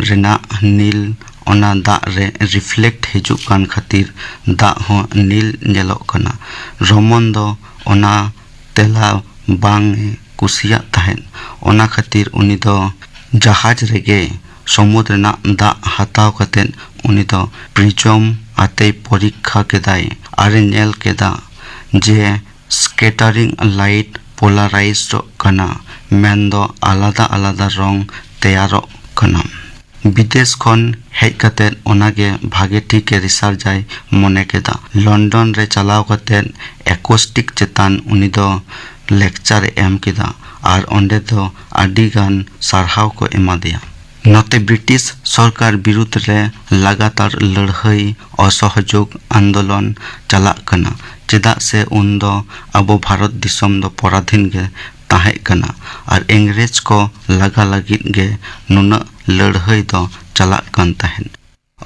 ᱨᱮᱱᱟᱜ ᱱᱤᱞ ᱚᱱᱟ ᱫᱟᱜ ᱨᱮ ᱨᱤᱯᱷᱞᱮᱠᱴ ᱦᱤᱡᱩᱜ ᱠᱟᱱ ᱠᱷᱟᱹᱛᱤᱨ ᱫᱟᱜ ᱦᱚᱸ ᱱᱤᱞ ᱧᱮᱞᱚᱜ ᱠᱟᱱᱟ᱾ ᱨᱚᱢᱚᱱ ᱫᱚ ᱚᱱᱟ ᱛᱮᱞᱟ ᱵᱟᱝ ᱮ ᱠᱩᱥᱤᱭᱟᱜ ᱛᱟᱦᱮᱸᱫ᱾ ᱚᱱᱟ ᱠᱷᱟᱹᱛᱤᱨ ᱩᱱᱤ ᱫᱚ ᱡᱟᱦᱟᱡᱽ ᱨᱮᱜᱮ ᱥᱚᱢᱩᱫ ᱨᱮᱱᱟᱜ ᱫᱟᱜ ᱦᱟᱛᱟᱣ ᱠᱟᱛᱮᱫ ᱩᱱᱤ ᱫᱚ ᱯᱨᱤᱡᱚᱢ ᱟᱛᱮᱭ ᱯᱚᱨᱤᱠᱠᱷᱟ ᱠᱮᱫᱟᱭ ᱟᱨᱮ ᱧᱮᱞ ᱠᱮᱫᱟ ᱡᱮ ᱥᱠᱮᱴᱟᱨᱤᱝ ᱞᱟᱭᱤᱴ ᱯᱳᱞᱟᱨᱟᱭᱤᱡᱽᱰᱚᱜ ᱠᱟᱱᱟ, ᱢᱮᱱᱫᱚ ᱟᱞᱟᱫᱟ ᱟᱞᱟᱫᱟ ᱨᱚᱝ ᱛᱮᱭᱟᱨᱚᱜ ᱠᱟᱱᱟ᱾ ᱵᱤᱫᱮᱥ ᱠᱷᱚᱱ ᱦᱮᱡ ᱠᱟᱛᱮᱫ ᱚᱱᱟᱜᱮ ᱵᱷᱟᱜᱮ ᱴᱷᱤᱠ ᱮ ᱨᱤᱥᱟᱨᱪ ᱟᱭ ᱢᱚᱱᱮ ᱠᱮᱫᱟ᱾ ᱞᱚᱱᱰᱚᱱ ᱨᱮ ᱪᱟᱞᱟᱣ ᱠᱟᱛᱮᱫ ᱮᱠᱳᱥᱴᱤᱠ ᱪᱮᱛᱟᱱ ᱩᱱᱤ ᱫᱚ ᱞᱮᱠᱪᱟᱨ ᱮ ᱮᱢ ᱠᱮᱫᱟ ᱟᱨ ᱚᱸᱰᱮ ᱫᱚ ᱟᱹᱰᱤ ᱜᱟᱱ ᱥᱟᱨᱦᱟᱣ ᱠᱚ ᱮᱢᱟ ᱫᱮᱭᱟ᱾ ᱱᱚᱛᱮ ᱵᱨᱤᱴᱤᱥ ᱥᱚᱨᱠᱟᱨ ᱵᱤᱨᱩᱫᱷ ᱨᱮ ᱞᱟᱜᱟᱛᱟᱨ ᱞᱟᱹᱲᱦᱟᱹᱭ, ᱚᱥᱚᱦᱚᱡᱳᱜᱽ ᱟᱱᱫᱳᱞᱚᱱ ᱪᱟᱞᱟᱜ ᱠᱟᱱᱟ, ᱪᱮᱫᱟᱜ ᱥᱮ ᱩᱱᱫᱚ ᱟᱵᱚ ᱵᱷᱟᱨᱚᱛ ᱫᱤᱥᱚᱢ ᱫᱚ ᱯᱚᱨᱟᱫᱷᱤᱱ ᱜᱮ ᱛᱟᱦᱮᱸ ᱠᱟᱱᱟ ᱟᱨ ᱤᱝᱨᱮᱡᱽ ᱠᱚ ᱞᱟᱜᱟ ᱞᱟᱹᱜᱤᱫ ᱜᱮ ᱱᱩᱱᱟᱹᱜ ᱞᱟᱹᱲᱦᱟᱹᱭ ᱫᱚ ᱪᱟᱞᱟᱜ ᱠᱟᱱ ᱛᱟᱦᱮᱸᱫ᱾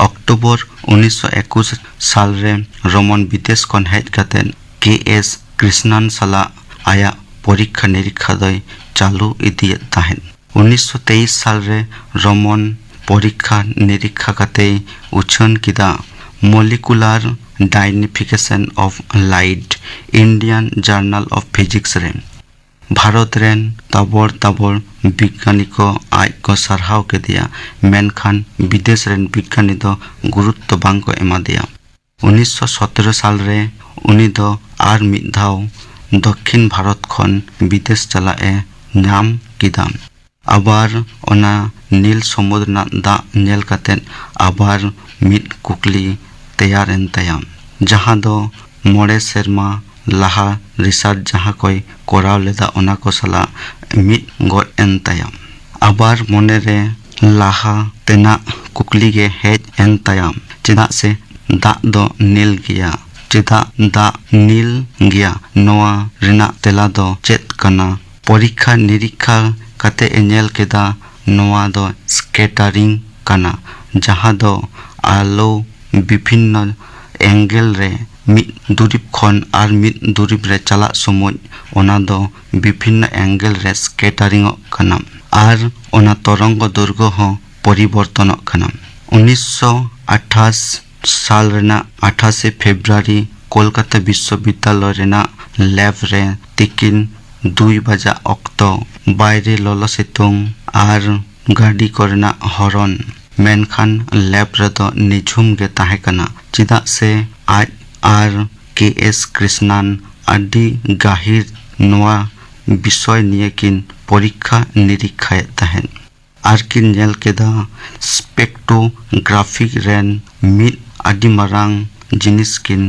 ᱚᱠᱴᱳᱵᱚᱨ ᱩᱱᱤᱥᱥᱚ ᱮᱠᱩᱥ ᱥᱟᱞ ᱨᱮ ᱨᱚᱢᱚᱱ ᱵᱤᱫᱮᱥ ᱠᱷᱚᱱ ᱦᱮᱡ ᱠᱟᱛᱮ ᱠᱮ ᱮᱥ ᱠᱨᱤᱥᱱᱟᱱ ᱥᱟᱞᱟᱜ ᱟᱭᱟᱜ ᱯᱚᱨᱤᱠᱠᱷᱟ ᱱᱤᱨᱤᱠᱠᱷᱟ ᱫᱚᱭ ᱪᱟᱹᱞᱩ ᱤᱫᱤᱭᱮᱫ ᱛᱟᱦᱮᱸᱫ᱾ ᱩᱱᱤᱥᱥᱚ ᱛᱮᱭᱤᱥ ᱥᱟᱞ ᱨᱮ ᱨᱚᱢᱚᱱ ᱯᱚᱨᱤᱠᱠᱷᱟ ᱱᱤᱨᱤᱠᱠᱷᱟ ᱠᱟᱛᱮᱭ ᱩᱪᱷᱟᱹᱱ ᱠᱮᱫᱟ Molecular Dignification of Light, Indian Journal of Physics ᱨᱮ᱾ ᱵᱷᱟᱨᱚᱛ ᱨᱮᱱ ᱛᱟᱵᱚᱲ ᱛᱟᱵᱚᱲ ᱵᱤᱜᱽᱜᱟᱱᱤ ᱠᱚ ᱟᱡ ᱠᱚ ᱥᱟᱨᱦᱟᱣ ᱠᱮᱫᱮᱭᱟ, ᱢᱮᱱᱠᱷᱟᱱ ᱵᱤᱫᱮᱥ ᱨᱮᱱ ᱵᱤᱜᱽᱜᱟᱱᱤ ᱫᱚ ᱜᱩᱨᱩᱛᱛᱚ ᱵᱟᱝ ᱠᱚ ᱮᱢᱟ ᱫᱮᱭᱟ᱾ ᱩᱱᱤᱥᱥᱚ ᱥᱚᱛᱨᱚ ᱥᱟᱞ ᱨᱮ ᱩᱱᱤ ᱫᱚ ᱟᱨ ᱢᱤᱫ ᱫᱷᱟᱣ ᱫᱚᱠᱠᱷᱤᱱ ᱵᱷᱟᱨᱚᱛ ᱠᱷᱚᱱ ᱵᱤᱫᱮᱥ ᱪᱟᱞᱟᱜ ᱮ ᱧᱟᱢ ᱠᱮᱫᱟ᱾ ᱟᱵᱟᱨ ᱚᱱᱟ ᱱᱤᱞ ᱥᱚᱢᱩᱫᱨ ᱨᱮᱱᱟᱜ ᱫᱟᱜ ᱧᱮᱞ ᱠᱟᱛᱮ ᱟᱵᱟᱨ ᱢᱤᱫ ᱠᱩᱠᱞᱤ ᱛᱮᱭᱟᱨ ᱮᱱ ᱛᱟᱭᱟ, ᱡᱟᱦᱟᱸ ᱫᱚ ᱢᱚᱬᱮ ᱥᱮᱨᱢᱟ ᱞᱟᱦᱟ ᱨᱤᱥᱟᱨᱪ ᱡᱟᱦᱟᱸ ᱠᱚᱭ ᱠᱚᱨᱟᱣ ᱞᱮᱫᱟ, ᱚᱱᱟ ᱠᱚ ᱥᱟᱞᱟᱜ ᱢᱤᱫ ᱜᱚᱫ ᱮᱱ ᱛᱟᱭᱟ᱾ ᱟᱵᱟᱨ ᱢᱚᱱᱮᱨᱮ ᱞᱟᱦᱟ ᱛᱮᱱᱟᱜ ᱠᱩᱠᱞᱤ ᱜᱮ ᱦᱮᱡ ᱮᱱ ᱛᱟᱭᱟ, ᱪᱮᱫᱟᱜ ᱥᱮ ᱫᱟᱜ ᱫᱚ ᱱᱤᱞ ᱜᱮᱭᱟ? ᱪᱮᱫᱟᱜ ᱫᱟᱜ ᱱᱤᱞ ᱜᱮᱭᱟ? ᱱᱚᱣᱟ ᱨᱮᱱᱟᱜ ᱛᱮᱞᱟ ᱫᱚ ᱪᱮᱫ ᱠᱟᱱᱟ? ᱯᱚᱨᱤᱠᱠᱷᱟ ᱱᱤᱨᱤᱠᱠᱷᱟ ᱠᱟᱛᱮ ᱮ ᱧᱮᱞ ᱠᱮᱫᱟ, ᱱᱚᱣᱟ ᱫᱚ ᱥᱠᱮᱴᱟᱨᱤᱝ ᱠᱟᱱᱟ, ᱡᱟᱦᱟᱸ ᱫᱚ ᱟᱞᱚ ᱵᱤᱵᱷᱤᱱᱱᱚ ᱮᱝᱜᱮᱞ ᱨᱮ ᱢᱤᱫ ᱫᱩᱨᱤᱵ ᱠᱷᱚᱱ ᱟᱨ ᱢᱤᱫ ᱫᱩᱨᱤᱵ ᱨᱮ ᱪᱟᱞᱟᱜ ᱥᱚᱢᱚᱭ ᱚᱱᱟ ᱫᱚ ᱵᱤᱵᱷᱤᱱᱱᱚ ᱮᱝᱜᱮᱞ ᱨᱮ ᱥᱠᱮᱴᱟᱨᱤᱝ ᱚᱜ ᱠᱟᱱᱟ ᱟᱨ ᱚᱱᱟ ᱛᱚᱨᱚᱝᱜᱚ ᱫᱳᱨᱜᱚ ᱦᱚᱸ ᱯᱚᱨᱤᱵᱚᱨᱛᱚᱱᱚᱜ ᱠᱟᱱᱟ᱾ ᱩᱱᱤᱥᱥᱚ ᱟᱴᱷᱟᱥ ᱥᱟᱞ ᱨᱮᱱᱟᱜ ᱟᱴᱷᱟᱥᱮ ᱯᱷᱮᱵᱽᱨᱩᱣᱟᱨᱤ ᱠᱳᱞᱠᱟᱛᱟ ᱵᱤᱥᱥᱚᱵᱤᱫᱽᱫᱟᱞᱚᱭ ᱨᱮᱱᱟᱜ ᱞᱮᱵ ᱨᱮ ᱛᱤᱠᱤᱱ ᱫᱩᱭ ᱵᱟᱡᱟᱜ ᱚᱠᱛᱚ ᱵᱟᱭᱨᱮ ᱞᱚᱞᱚ ᱥᱤᱛᱩᱝ ᱟᱨ ᱜᱟᱹᱰᱤ ᱠᱚᱨᱮᱱᱟᱜ ᱦᱚᱨᱚᱱ, ᱢᱮᱱᱠᱷᱟᱱ ᱞᱮᱵ ᱨᱮᱫᱚ ᱱᱤᱡᱷᱩᱢ ᱜᱮ ᱛᱟᱦᱮᱸ ᱠᱟᱱᱟ, ᱪᱮᱫᱟᱜ ᱥᱮ ᱟᱡ ᱟᱨ ᱠᱮ ᱮᱥ ᱠᱨᱤᱥᱱᱟᱱ ᱟᱹᱰᱤ ᱜᱟᱹᱦᱤᱨ ᱱᱚᱣᱟ ᱵᱤᱥᱚᱭ ᱱᱤᱭᱮ ᱠᱤᱱ ᱯᱚᱨᱤᱠᱠᱷᱟ ᱱᱤᱨᱤᱠᱠᱷᱟᱭᱮᱫ ᱛᱟᱦᱮᱸᱫ᱾ ᱟᱨ ᱠᱤᱱ ᱧᱮᱞ ᱠᱮᱫᱟ, ᱥᱯᱮᱠᱴᱳᱜᱨᱟᱯᱷᱤ ᱨᱮᱱ ᱢᱤᱫ ᱟᱹᱰᱤ ᱢᱟᱨᱟᱝ ᱡᱤᱱᱤᱥ ᱠᱤᱱ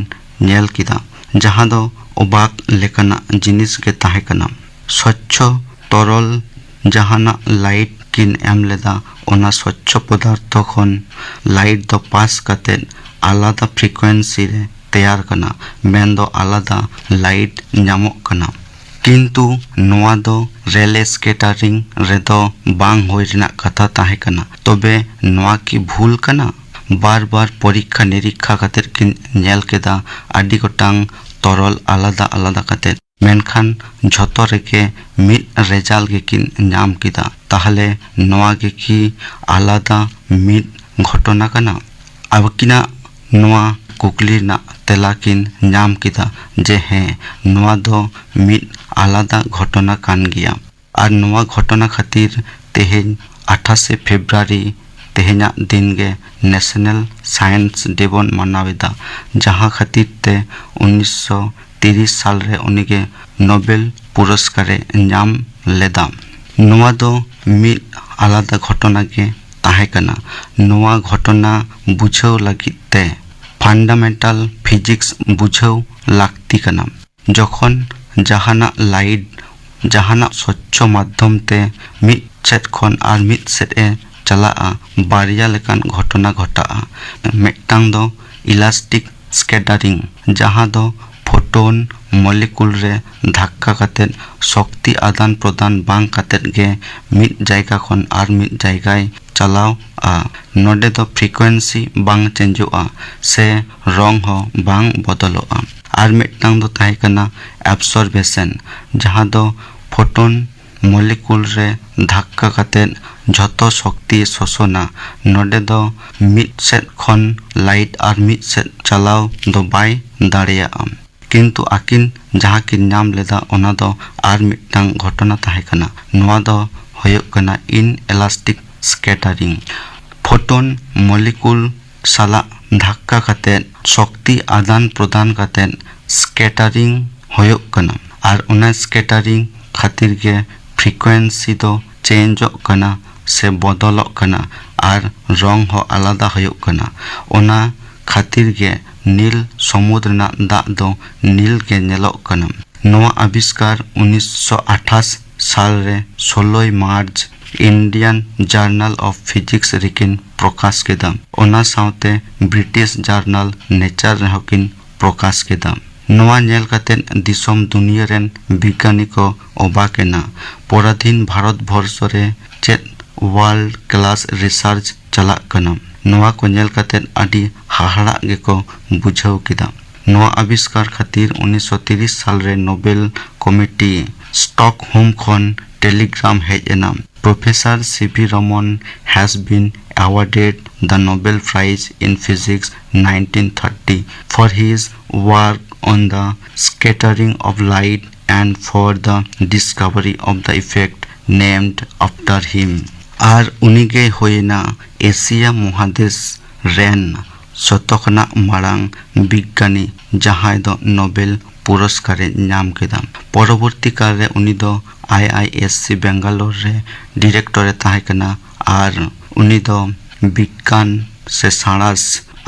ᱧᱮᱞ ᱠᱮᱫᱟ, ᱡᱟᱦᱟᱸ ᱫᱚ ᱚᱵᱟᱠ ᱞᱮᱠᱟᱱᱟᱜ ᱡᱤᱱᱤᱥ ᱜᱮ ᱛᱟᱦᱮᱸ ᱠᱟᱱᱟ᱾ ᱥᱚᱪᱪᱷᱚ ᱛᱚᱨᱚᱞ ᱡᱟᱦᱟᱱᱟᱜ ᱞᱟᱭᱤᱴ ᱠᱤᱱ ᱮᱢ ᱞᱮᱫᱟ, ᱚᱱᱟ ᱥᱚᱪᱪᱷᱚ ᱯᱚᱫᱟᱨᱛᱷᱚ ᱠᱷᱚᱱ ᱞᱟᱭᱤᱴ ᱫᱚ ᱯᱟᱥ ᱠᱟᱛᱮ ᱟᱞᱟᱫᱟ ᱯᱷᱨᱤᱠᱩᱭᱮᱱᱥᱤ ᱨᱮ ᱛᱮᱭᱟᱨ ᱠᱟᱱᱟ, ᱢᱮᱱᱫᱚ ᱟᱞᱟᱫᱟ ᱞᱟᱭᱤᱴ ᱧᱟᱢᱚᱜ ᱠᱟᱱᱟ᱾ ᱠᱤᱱᱛᱩ ᱱᱚᱣᱟ ᱫᱚ ᱨᱮᱞᱮ ᱥᱠᱮᱴᱟᱨᱤᱝ ᱨᱮᱫᱚ ᱵᱟᱝ ᱦᱩᱭ ᱨᱮᱱᱟᱜ ᱠᱟᱛᱷᱟ ᱛᱟᱦᱮᱸ ᱠᱟᱱᱟ᱾ ᱛᱚᱵᱮ ᱱᱚᱣᱟ ᱠᱤ ᱵᱷᱩᱞ ᱠᱟᱱᱟ? ᱵᱟᱨ ᱵᱟᱨ ᱯᱚᱨᱤᱠᱠᱷᱟ ᱱᱤᱨᱤᱠᱠᱷᱟ ᱠᱟᱛᱮᱫ ᱠᱤᱱ ᱧᱮᱞ ᱠᱮᱫᱟ, ᱟᱹᱰᱤ ᱜᱚᱴᱟᱝ ᱛᱚᱨᱚᱞ ᱟᱞᱟᱫᱟ ᱟᱞᱟᱫᱟ ᱠᱟᱛᱮᱫ, ᱢᱮᱱᱠᱷᱟᱱ ᱡᱷᱚᱛᱚ ᱨᱮᱜᱮ ᱢᱤᱫ ᱨᱮᱡᱟᱞᱴ ᱜᱮᱠᱤᱱ ᱧᱟᱢ ᱠᱮᱫᱟ᱾ ᱛᱟᱦᱚᱞᱮ ᱱᱚᱣᱟ ᱜᱮ ᱠᱤ ᱟᱞᱟᱫᱟ ᱢᱤᱫ ᱜᱷᱚᱴᱚᱱᱟ ᱠᱟᱱᱟ? ᱟᱹᱠᱤᱱᱟᱜ ᱱᱚᱣᱟ ᱠᱩᱠᱞᱤ ᱨᱮᱱᱟᱜ ᱛᱮᱞᱟ ᱠᱤᱱ ᱧᱟᱢ ᱠᱮᱫᱟ ᱡᱮ ᱦᱮᱸ, ᱱᱚᱣᱟ ᱫᱚ ᱢᱤᱫ ᱟᱞᱟᱫᱟ ᱜᱷᱚᱴᱚᱱᱟ ᱠᱟᱱ ᱜᱮᱭᱟ᱾ ᱟᱨ ᱱᱚᱣᱟ ᱜᱷᱚᱴᱚᱱᱟ ᱠᱷᱟᱹᱛᱤᱨ ᱛᱮᱦᱮᱧ ᱟᱴᱷᱟᱥᱮ ᱯᱷᱮᱵᱽᱨᱩᱣᱟᱨᱤ, ᱛᱮᱦᱮᱧᱟᱜ ᱫᱤᱱ ᱜᱮ ᱱᱮᱥᱱᱟᱞ ᱥᱟᱭᱮᱱᱥ ᱰᱮ ᱵᱚᱱ ᱢᱟᱱᱟᱣ ᱮᱫᱟ, ᱡᱟᱦᱟᱸ ᱠᱷᱟᱹᱛᱤᱨ ᱛᱮ ᱩᱱᱤᱥᱥᱚ ᱛᱤᱨᱤᱥ ᱥᱟᱞ ᱨᱮ ᱩᱱᱤᱜᱮ ᱱᱳᱵᱮᱞ ᱯᱩᱨᱚᱥᱠᱟᱨᱮ ᱧᱟᱢ ᱞᱮᱫᱟ᱾ ᱱᱚᱣᱟ ᱫᱚ ᱢᱤᱫ ᱟᱞᱟᱫᱟ ᱜᱷᱚᱴᱚᱱᱟ ᱜᱮ ᱛᱟᱦᱮᱸ ᱠᱟᱱᱟ᱾ ᱱᱚᱣᱟ ᱜᱷᱚᱴᱚᱱᱟ ᱵᱩᱡᱷᱟᱹᱣ ᱞᱟᱹᱜᱤᱫ ᱛᱮ ᱯᱷᱟᱱᱰᱟᱢᱮᱱᱴᱟᱞ ᱯᱷᱤᱡᱤᱠᱥ ᱵᱩᱡᱷᱟᱹᱣ ᱞᱟᱹᱠᱛᱤ ᱠᱟᱱᱟ᱾ ᱡᱚᱠᱷᱚᱱ ᱡᱟᱦᱟᱱᱟᱜ ᱞᱟᱭᱤᱴ ᱡᱟᱦᱟᱱᱟᱜ ᱥᱚᱪᱪᱷᱚ ᱢᱟᱫᱽᱫᱷᱚᱢ ᱛᱮ ᱢᱤᱫ ᱥᱮᱫ ᱠᱷᱚᱱ ᱟᱨ ᱢᱤᱫ ᱥᱮᱫ ᱮ ᱪᱟᱞᱟᱜᱼᱟ, ᱵᱟᱨᱭᱟ ᱞᱮᱠᱟᱱ ᱜᱷᱚᱴᱚᱱᱟ ᱜᱷᱚᱴᱟᱜᱼᱟ᱾ ᱢᱤᱫᱴᱟᱝ ᱫᱚ ᱤᱞᱟᱥᱴᱤᱠ ᱥᱠᱮᱴᱟᱨᱤᱝ, ᱡᱟᱦᱟᱸ ᱫᱚ ᱯᱷᱳᱴᱚᱱ ᱢᱚᱞᱤᱠᱩᱞ ᱨᱮ ᱫᱷᱟᱠᱠᱟ ᱠᱟᱛᱮᱫ ᱥᱚᱠᱛᱤ ᱟᱫᱟᱱ ᱯᱨᱚᱫᱟᱱ ᱵᱟᱝ ᱠᱟᱛᱮᱫ ᱜᱮ ᱢᱤᱫ ᱡᱟᱭᱜᱟ ᱠᱷᱚᱱ ᱟᱨ ᱢᱤᱫ ᱡᱟᱭᱜᱟᱭ ᱪᱟᱞᱟᱣᱼᱟ᱾ ᱱᱚᱰᱮ ᱫᱚ ᱯᱷᱨᱤᱠᱩᱭᱮᱱᱥᱤ ᱵᱟᱝ ᱪᱮᱧᱡᱚᱜᱼᱟ ᱥᱮ ᱨᱚᱝ ᱦᱚᱸ ᱵᱟᱝ ᱵᱚᱫᱚᱞᱚᱜᱼᱟ᱾ ᱟᱨ ᱢᱤᱫᱴᱟᱝ ᱫᱚ ᱛᱟᱦᱮᱸ ᱠᱟᱱᱟ ᱮᱵᱥᱚᱨᱵᱮᱥᱚᱱ, ᱡᱟᱦᱟᱸ ᱫᱚ ᱯᱷᱳᱴᱚᱱ ᱢᱚᱞᱤᱠᱩᱞ ᱨᱮ ᱫᱷᱟᱠᱠᱟ ᱠᱟᱛᱮᱫ ᱡᱷᱚᱛᱚ ᱥᱚᱠᱛᱤᱭ ᱥᱳᱥᱚᱱᱟ᱾ ᱱᱚᱰᱮ ᱫᱚ ᱢᱤᱫ ᱥᱮᱫ ᱠᱷᱚᱱ ᱞᱟᱭᱤᱴ ᱟᱨ ᱢᱤᱫ ᱥᱮᱫ ᱪᱟᱞᱟᱣ ᱫᱚ ᱵᱟᱭ ᱫᱟᱲᱮᱭᱟᱜᱼᱟ᱾ ᱠᱤᱱᱛᱩ ᱟᱹᱠᱤᱱ ᱡᱟᱦᱟᱸ ᱠᱤᱱ ᱧᱟᱢ ᱞᱮᱫᱟ, ᱚᱱᱟ ᱫᱚ ᱟᱨ ᱢᱤᱫᱴᱟᱝ ᱜᱷᱚᱴᱚᱱᱟ ᱛᱟᱦᱮᱸ ᱠᱟᱱᱟ᱾ ᱱᱚᱣᱟ ᱫᱚ ᱦᱩᱭᱩᱜ ᱠᱟᱱᱟ ᱤᱱᱮᱞᱟᱥᱴᱤᱠ ᱥᱠᱮᱴᱟᱨᱤᱝ᱾ ᱯᱷᱳᱴᱚᱱ ᱢᱚᱞᱤᱠᱩᱞ ᱥᱟᱞᱟᱜ ᱫᱷᱟᱠᱠᱟ ᱠᱟᱛᱮᱫ ᱥᱚᱠᱛᱤ ᱟᱫᱟᱱ ᱯᱨᱚᱫᱟᱱ ᱠᱟᱛᱮᱫ ᱥᱠᱮᱴᱟᱨᱤᱝ ᱦᱩᱭᱩᱜ ᱠᱟᱱᱟ᱾ ᱟᱨ ᱚᱱᱟ ᱥᱠᱮᱴᱟᱨᱤᱝ ᱠᱷᱟᱹᱛᱤᱨ ᱜᱮ ᱯᱷᱨᱤᱠᱩᱭᱮᱱᱥᱤ ᱫᱚ ᱪᱮᱧᱡᱚᱜ ᱠᱟᱱᱟ ᱥᱮ ᱵᱚᱫᱚᱞᱚᱜ ᱠᱟᱱᱟ ᱟᱨ ᱨᱚᱝ ᱦᱚᱸ ᱟᱞᱟᱫᱟ ᱦᱩᱭᱩᱜ ᱠᱟᱱᱟ᱾ ᱚᱱᱟ ᱠᱷᱟᱹᱛᱤᱨ ᱜᱮ ᱱᱤᱞ ᱥᱚᱢᱩᱫ ᱨᱮᱱᱟᱜ ᱫᱟᱜ ᱫᱚ ᱱᱤᱞ ᱜᱮ ᱧᱮᱞᱚᱜ ᱠᱟᱱᱟ᱾ ᱱᱚᱣᱟ ᱟᱵᱤᱥᱠᱟᱨ ᱩᱱᱤᱥᱥᱚ ᱟᱴᱷᱟᱥ ᱥᱟᱞ ᱨᱮ ᱥᱳᱞᱳᱭ March Indian Journal of Physics ᱨᱮᱠᱤᱱ ᱯᱨᱚᱠᱟᱥ ᱠᱮᱫᱟ᱾ ᱚᱱᱟ ᱥᱟᱶᱛᱮ ᱵᱨᱤᱴᱤᱥ ᱡᱟᱨᱱᱟᱞ ᱱᱮᱪᱟᱨ ᱨᱮᱦᱚᱸ ᱠᱤᱱ ᱯᱨᱚᱠᱟᱥ ᱠᱮᱫᱟ᱾ ᱱᱚᱣᱟ ᱧᱮᱞ ᱠᱟᱛᱮ ᱫᱤᱥᱚᱢ ᱫᱩᱱᱤᱭᱟᱹ ᱨᱮᱱ ᱵᱤᱜᱽᱜᱟᱱᱤ ᱠᱚ ᱚᱵᱟᱠ ᱮᱱᱟ᱾ ᱯᱚᱨᱟᱫᱷᱤᱱ ᱵᱷᱟᱨᱚᱛ ᱵᱚᱨᱥᱚ ᱨᱮ ᱪᱮᱫ world class research ᱪᱟᱞᱟᱜ ᱠᱟᱱᱟ? ᱱᱚᱣᱟ ᱠᱚ ᱧᱮᱞ ᱠᱟᱛᱮ ᱟᱹᱰᱤ ᱦᱟᱦᱟᱲᱟᱜ ᱜᱮᱠᱚ ᱵᱩᱡᱷᱟᱹᱣ ᱠᱮᱫᱟ᱾ ᱱᱚᱣᱟ ᱟᱵᱤᱥᱠᱟᱨ ᱠᱷᱟᱹᱛᱤᱨ ᱩᱱᱤᱥᱥᱚ ᱛᱤᱨᱤᱥ ᱥᱟᱞ ᱨᱮ ᱱᱳᱵᱮᱞ ᱠᱚᱢᱤᱴᱤ ᱥᱴᱚᱠᱦᱳᱢ ᱠᱷᱚᱱ ᱴᱮᱞᱤᱜᱨᱟᱢ ᱦᱮᱡ ᱮᱱᱟ, Professor C V Raman has been awarded the Nobel Prize in Physics nineteen thirty for his work on the scattering of light and for the discovery of the effect named after him. ᱟᱨ ᱩᱱᱤᱜᱮ ᱦᱩᱭᱮᱱᱟ ᱮᱥᱤᱭᱟ ᱢᱚᱦᱟᱫᱮᱥ ᱨᱮᱱ ᱡᱚᱛᱚ ᱠᱷᱚᱱᱟᱜ ᱢᱟᱲᱟᱝ ᱵᱤᱜᱽᱜᱟᱱᱤ ᱡᱟᱦᱟᱸᱭ ᱫᱚ ᱱᱳᱵᱮᱞ ᱯᱩᱨᱚᱥᱠᱟᱨᱮ ᱧᱟᱢ ᱠᱮᱫᱟ᱾ ᱯᱚᱨᱚᱵᱚᱨᱛᱤ ᱠᱟᱞ ᱨᱮ ᱩᱱᱤ ᱫᱚ I I S C Bangalore ᱨᱮ ᱰᱤᱨᱮᱠᱴᱚᱨ ᱮ ᱛᱟᱦᱮᱸ ᱠᱟᱱᱟ ᱟᱨ ᱩᱱᱤ ᱫᱚ ᱵᱤᱜᱽᱜᱟᱱ ᱥᱮ ᱥᱟᱬᱟᱥ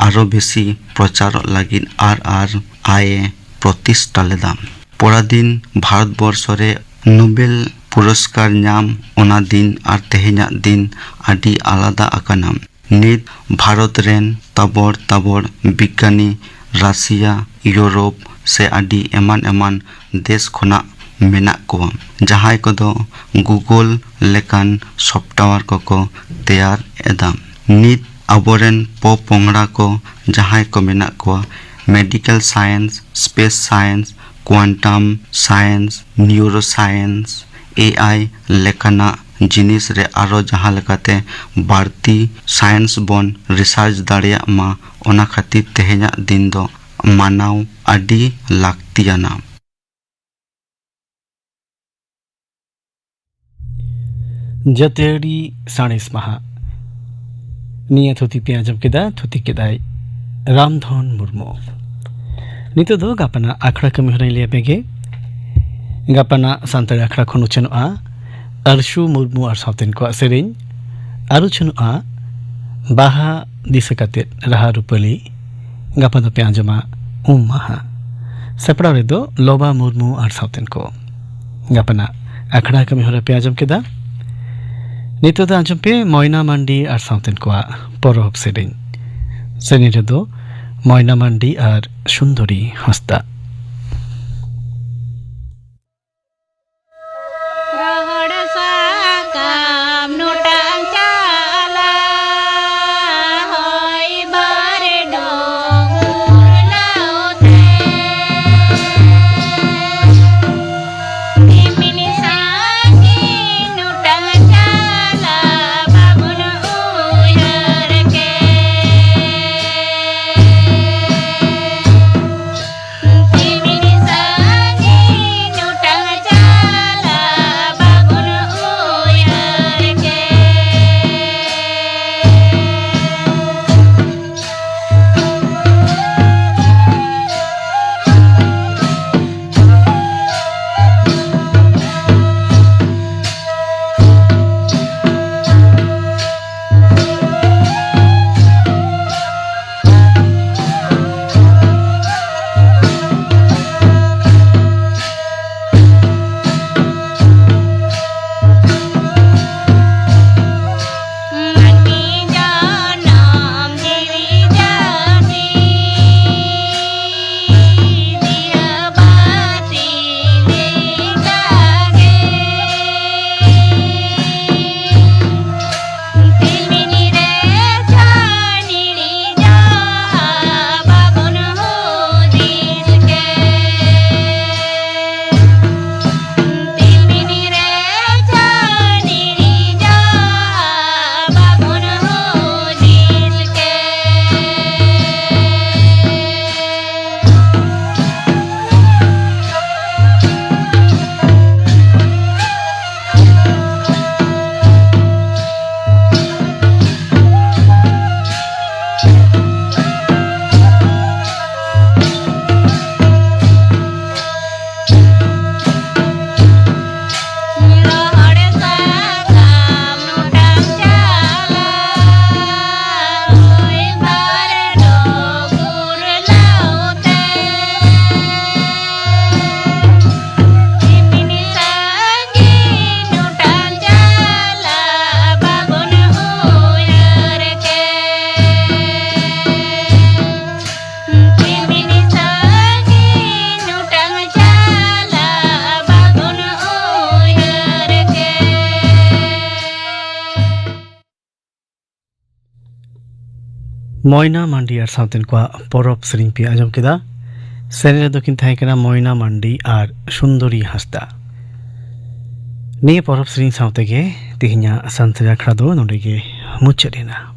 ᱟᱨᱚ ᱵᱮᱥᱤ ᱯᱨᱚᱪᱟᱨᱚᱜ ᱞᱟᱹᱜᱤᱫ ᱟᱨ ᱟᱨ ᱟᱭ ᱮ ᱯᱨᱚᱛᱤᱥᱴᱷᱟ ᱞᱮᱫᱟ᱾ ᱯᱚᱨᱟᱫᱤᱱ ᱵᱷᱟᱨᱚᱛ ᱵᱚᱨᱥᱚ ᱨᱮ ᱱᱳᱵᱮᱞ ᱯᱩᱨᱚᱥᱠᱟᱨ ᱧᱟᱢ ᱚᱱᱟ ᱫᱤᱱ ᱟᱨ ᱛᱮᱦᱮᱧᱟᱜ ᱫᱤᱱ ᱟᱹᱰᱤ ᱟᱞᱟᱫᱟ ᱟᱠᱟᱱᱟ᱾ ᱱᱤᱛ ᱵᱷᱟᱨᱚᱛ ᱨᱮᱱ ᱛᱟᱵᱚᱲ ᱛᱟᱵᱚᱲ ᱵᱤᱜᱽᱜᱟᱱᱤ ᱨᱟᱥᱤᱭᱟ, ᱤᱭᱩᱨᱳᱯ ᱥᱮ ᱟᱹᱰᱤ ᱮᱢᱟᱱ ᱮᱢᱟᱱ ᱫᱮᱥ ᱠᱷᱚᱱᱟᱜ ᱢᱮᱱᱟᱜ ᱠᱚᱣᱟ, ᱡᱟᱦᱟᱸᱭ ᱠᱚᱫᱚ ᱜᱩᱜᱚᱞ ᱞᱮᱠᱟᱱ ᱥᱚᱯᱷᱴᱣᱮᱨ ᱠᱚᱠᱚ ᱛᱮᱭᱟᱨ ᱮᱫᱟ᱾ ᱱᱤᱛ ᱟᱵᱚᱨᱮᱱ ᱯᱚᱯᱚᱝᱲᱟ ᱠᱚ ᱡᱟᱦᱟᱸᱭ ᱠᱚ ᱢᱮᱱᱟᱜ ᱠᱚᱣᱟ, medical science, space science, quantum science, neuro science, A I ᱞᱮᱠᱟᱱᱟᱜ ᱡᱤᱱᱤᱥ ᱨᱮ ᱟᱨᱚ ᱡᱟᱦᱟᱸ ᱞᱮᱠᱟᱛᱮ ᱵᱟᱹᱲᱛᱤ ᱥᱟᱭᱮᱱᱥ ᱵᱚᱱ ᱨᱤᱥᱟᱨᱪ ᱫᱟᱲᱮᱭᱟᱜ ᱢᱟ, ᱚᱱᱟ ᱠᱷᱟᱹᱛᱤᱨ ᱛᱮᱦᱮᱧᱟᱜ ᱫᱤᱱ ᱫᱚ ᱢᱟᱱᱟᱣ ᱟᱹᱰᱤ ᱞᱟᱹᱠᱛᱤᱭᱟᱱᱟ᱾ ᱡᱟᱹᱛᱤᱭᱟᱹᱨᱤ ᱥᱟᱬᱮᱥ ᱢᱟᱦᱟ᱾ ᱱᱤᱭᱟᱹ ᱛᱷᱩᱛᱤ ᱯᱮ ᱟᱸᱡᱚᱢ ᱠᱮᱫᱟ, ᱛᱷᱩᱛᱤ ᱠᱮᱫᱟᱭ ᱨᱟᱢᱫᱷᱚᱱ ᱢᱩᱨᱢᱩ᱾ ᱱᱤᱛᱚᱜ ᱫᱚ ᱜᱟᱯᱟᱱᱟᱜ ᱟᱠᱷᱲᱟ ᱠᱟᱹᱢᱤ ᱦᱚᱨᱟᱧ ᱞᱟᱹᱭ ᱟᱯᱮ ᱜᱮ᱾ ᱜᱟᱯᱟᱱᱟᱜ ᱥᱟᱱᱛᱟᱲᱤ ᱟᱠᱷᱲᱟ ᱠᱷᱚᱱ ᱩᱪᱷᱟᱹᱱᱚᱜᱼᱟ ᱟᱨᱥᱩ ᱢᱩᱨᱢᱩ ᱟᱨ ᱥᱟᱶᱛᱮᱱ ᱠᱚᱣᱟᱜ ᱥᱮᱨᱮᱧ, ᱟᱨ ᱩᱪᱷᱟᱹᱱᱚᱜᱼᱟ ᱵᱟᱦᱟ ᱫᱤᱥᱟᱹ ᱠᱟᱛᱮᱫ ᱨᱟᱦᱟ ᱨᱩᱯᱟᱹᱞᱤ᱾ ᱜᱟᱯᱟ ᱫᱚᱯᱮ ᱟᱸᱡᱚᱢᱟ ᱩᱢ ᱢᱟᱦᱟ᱾ ᱥᱟᱯᱲᱟᱣ ᱨᱮᱫᱚ ᱞᱚᱵᱟ ᱢᱩᱨᱢᱩ ᱟᱨ ᱥᱟᱶᱛᱮᱱ ᱠᱚ᱾ ᱜᱟᱯᱟᱱᱟᱜ ᱟᱠᱷᱲᱟ ᱠᱟᱹᱢᱤ ᱦᱚᱨᱟ ᱯᱮ ᱟᱸᱡᱚᱢ ᱠᱮᱫᱟ᱾ ᱱᱤᱛᱚᱜ ᱫᱚ ᱟᱸᱡᱚᱢ ᱯᱮ ᱢᱚᱭᱱᱟ ᱢᱟᱱᱰᱤ ᱟᱨ ᱥᱟᱶᱛᱮᱱ ᱠᱚᱣᱟᱜ ᱯᱚᱨᱚᱵᱽ ᱥᱮᱨᱮᱧ᱾ ᱥᱮᱨᱮᱧ ᱨᱮᱫᱚ ᱢᱚᱭᱱᱟ ᱢᱟᱱᱰᱤ ᱟᱨ ᱥᱩᱱᱫᱚᱨᱤ ᱦᱟᱸᱥᱫᱟ᱾ ᱢᱚᱭᱱᱟ ᱢᱟᱱᱰᱤ ᱟᱨ ᱥᱟᱶᱛᱮᱱ ᱠᱚᱣᱟᱜ ᱯᱚᱨᱚᱵᱽ ᱥᱮᱨᱮᱧ ᱯᱮ ᱟᱸᱡᱚᱢ ᱠᱮᱫᱟ᱾ ᱥᱮᱨᱮᱧ ᱨᱮᱫᱚ ᱠᱤᱱ ᱛᱟᱦᱮᱸ ᱠᱟᱱᱟ ᱢᱚᱭᱱᱟ ᱢᱟᱱᱰᱤ ᱟᱨ ᱥᱩᱱᱫᱚᱨᱤ ᱦᱟᱸᱥᱫᱟ᱾ ᱱᱤᱭᱟᱹ ᱯᱚᱨᱚᱵᱽ ᱥᱮᱨᱮᱧ ᱥᱟᱶ ᱛᱮᱜᱮ ᱛᱮᱦᱮᱧᱟᱜ ᱥᱟᱱᱛᱟᱲᱤ ᱟᱠᱷᱲᱟ ᱫᱚ ᱱᱚᱰᱮ ᱜᱮ ᱢᱩᱪᱟᱹᱫ ᱮᱱᱟ᱾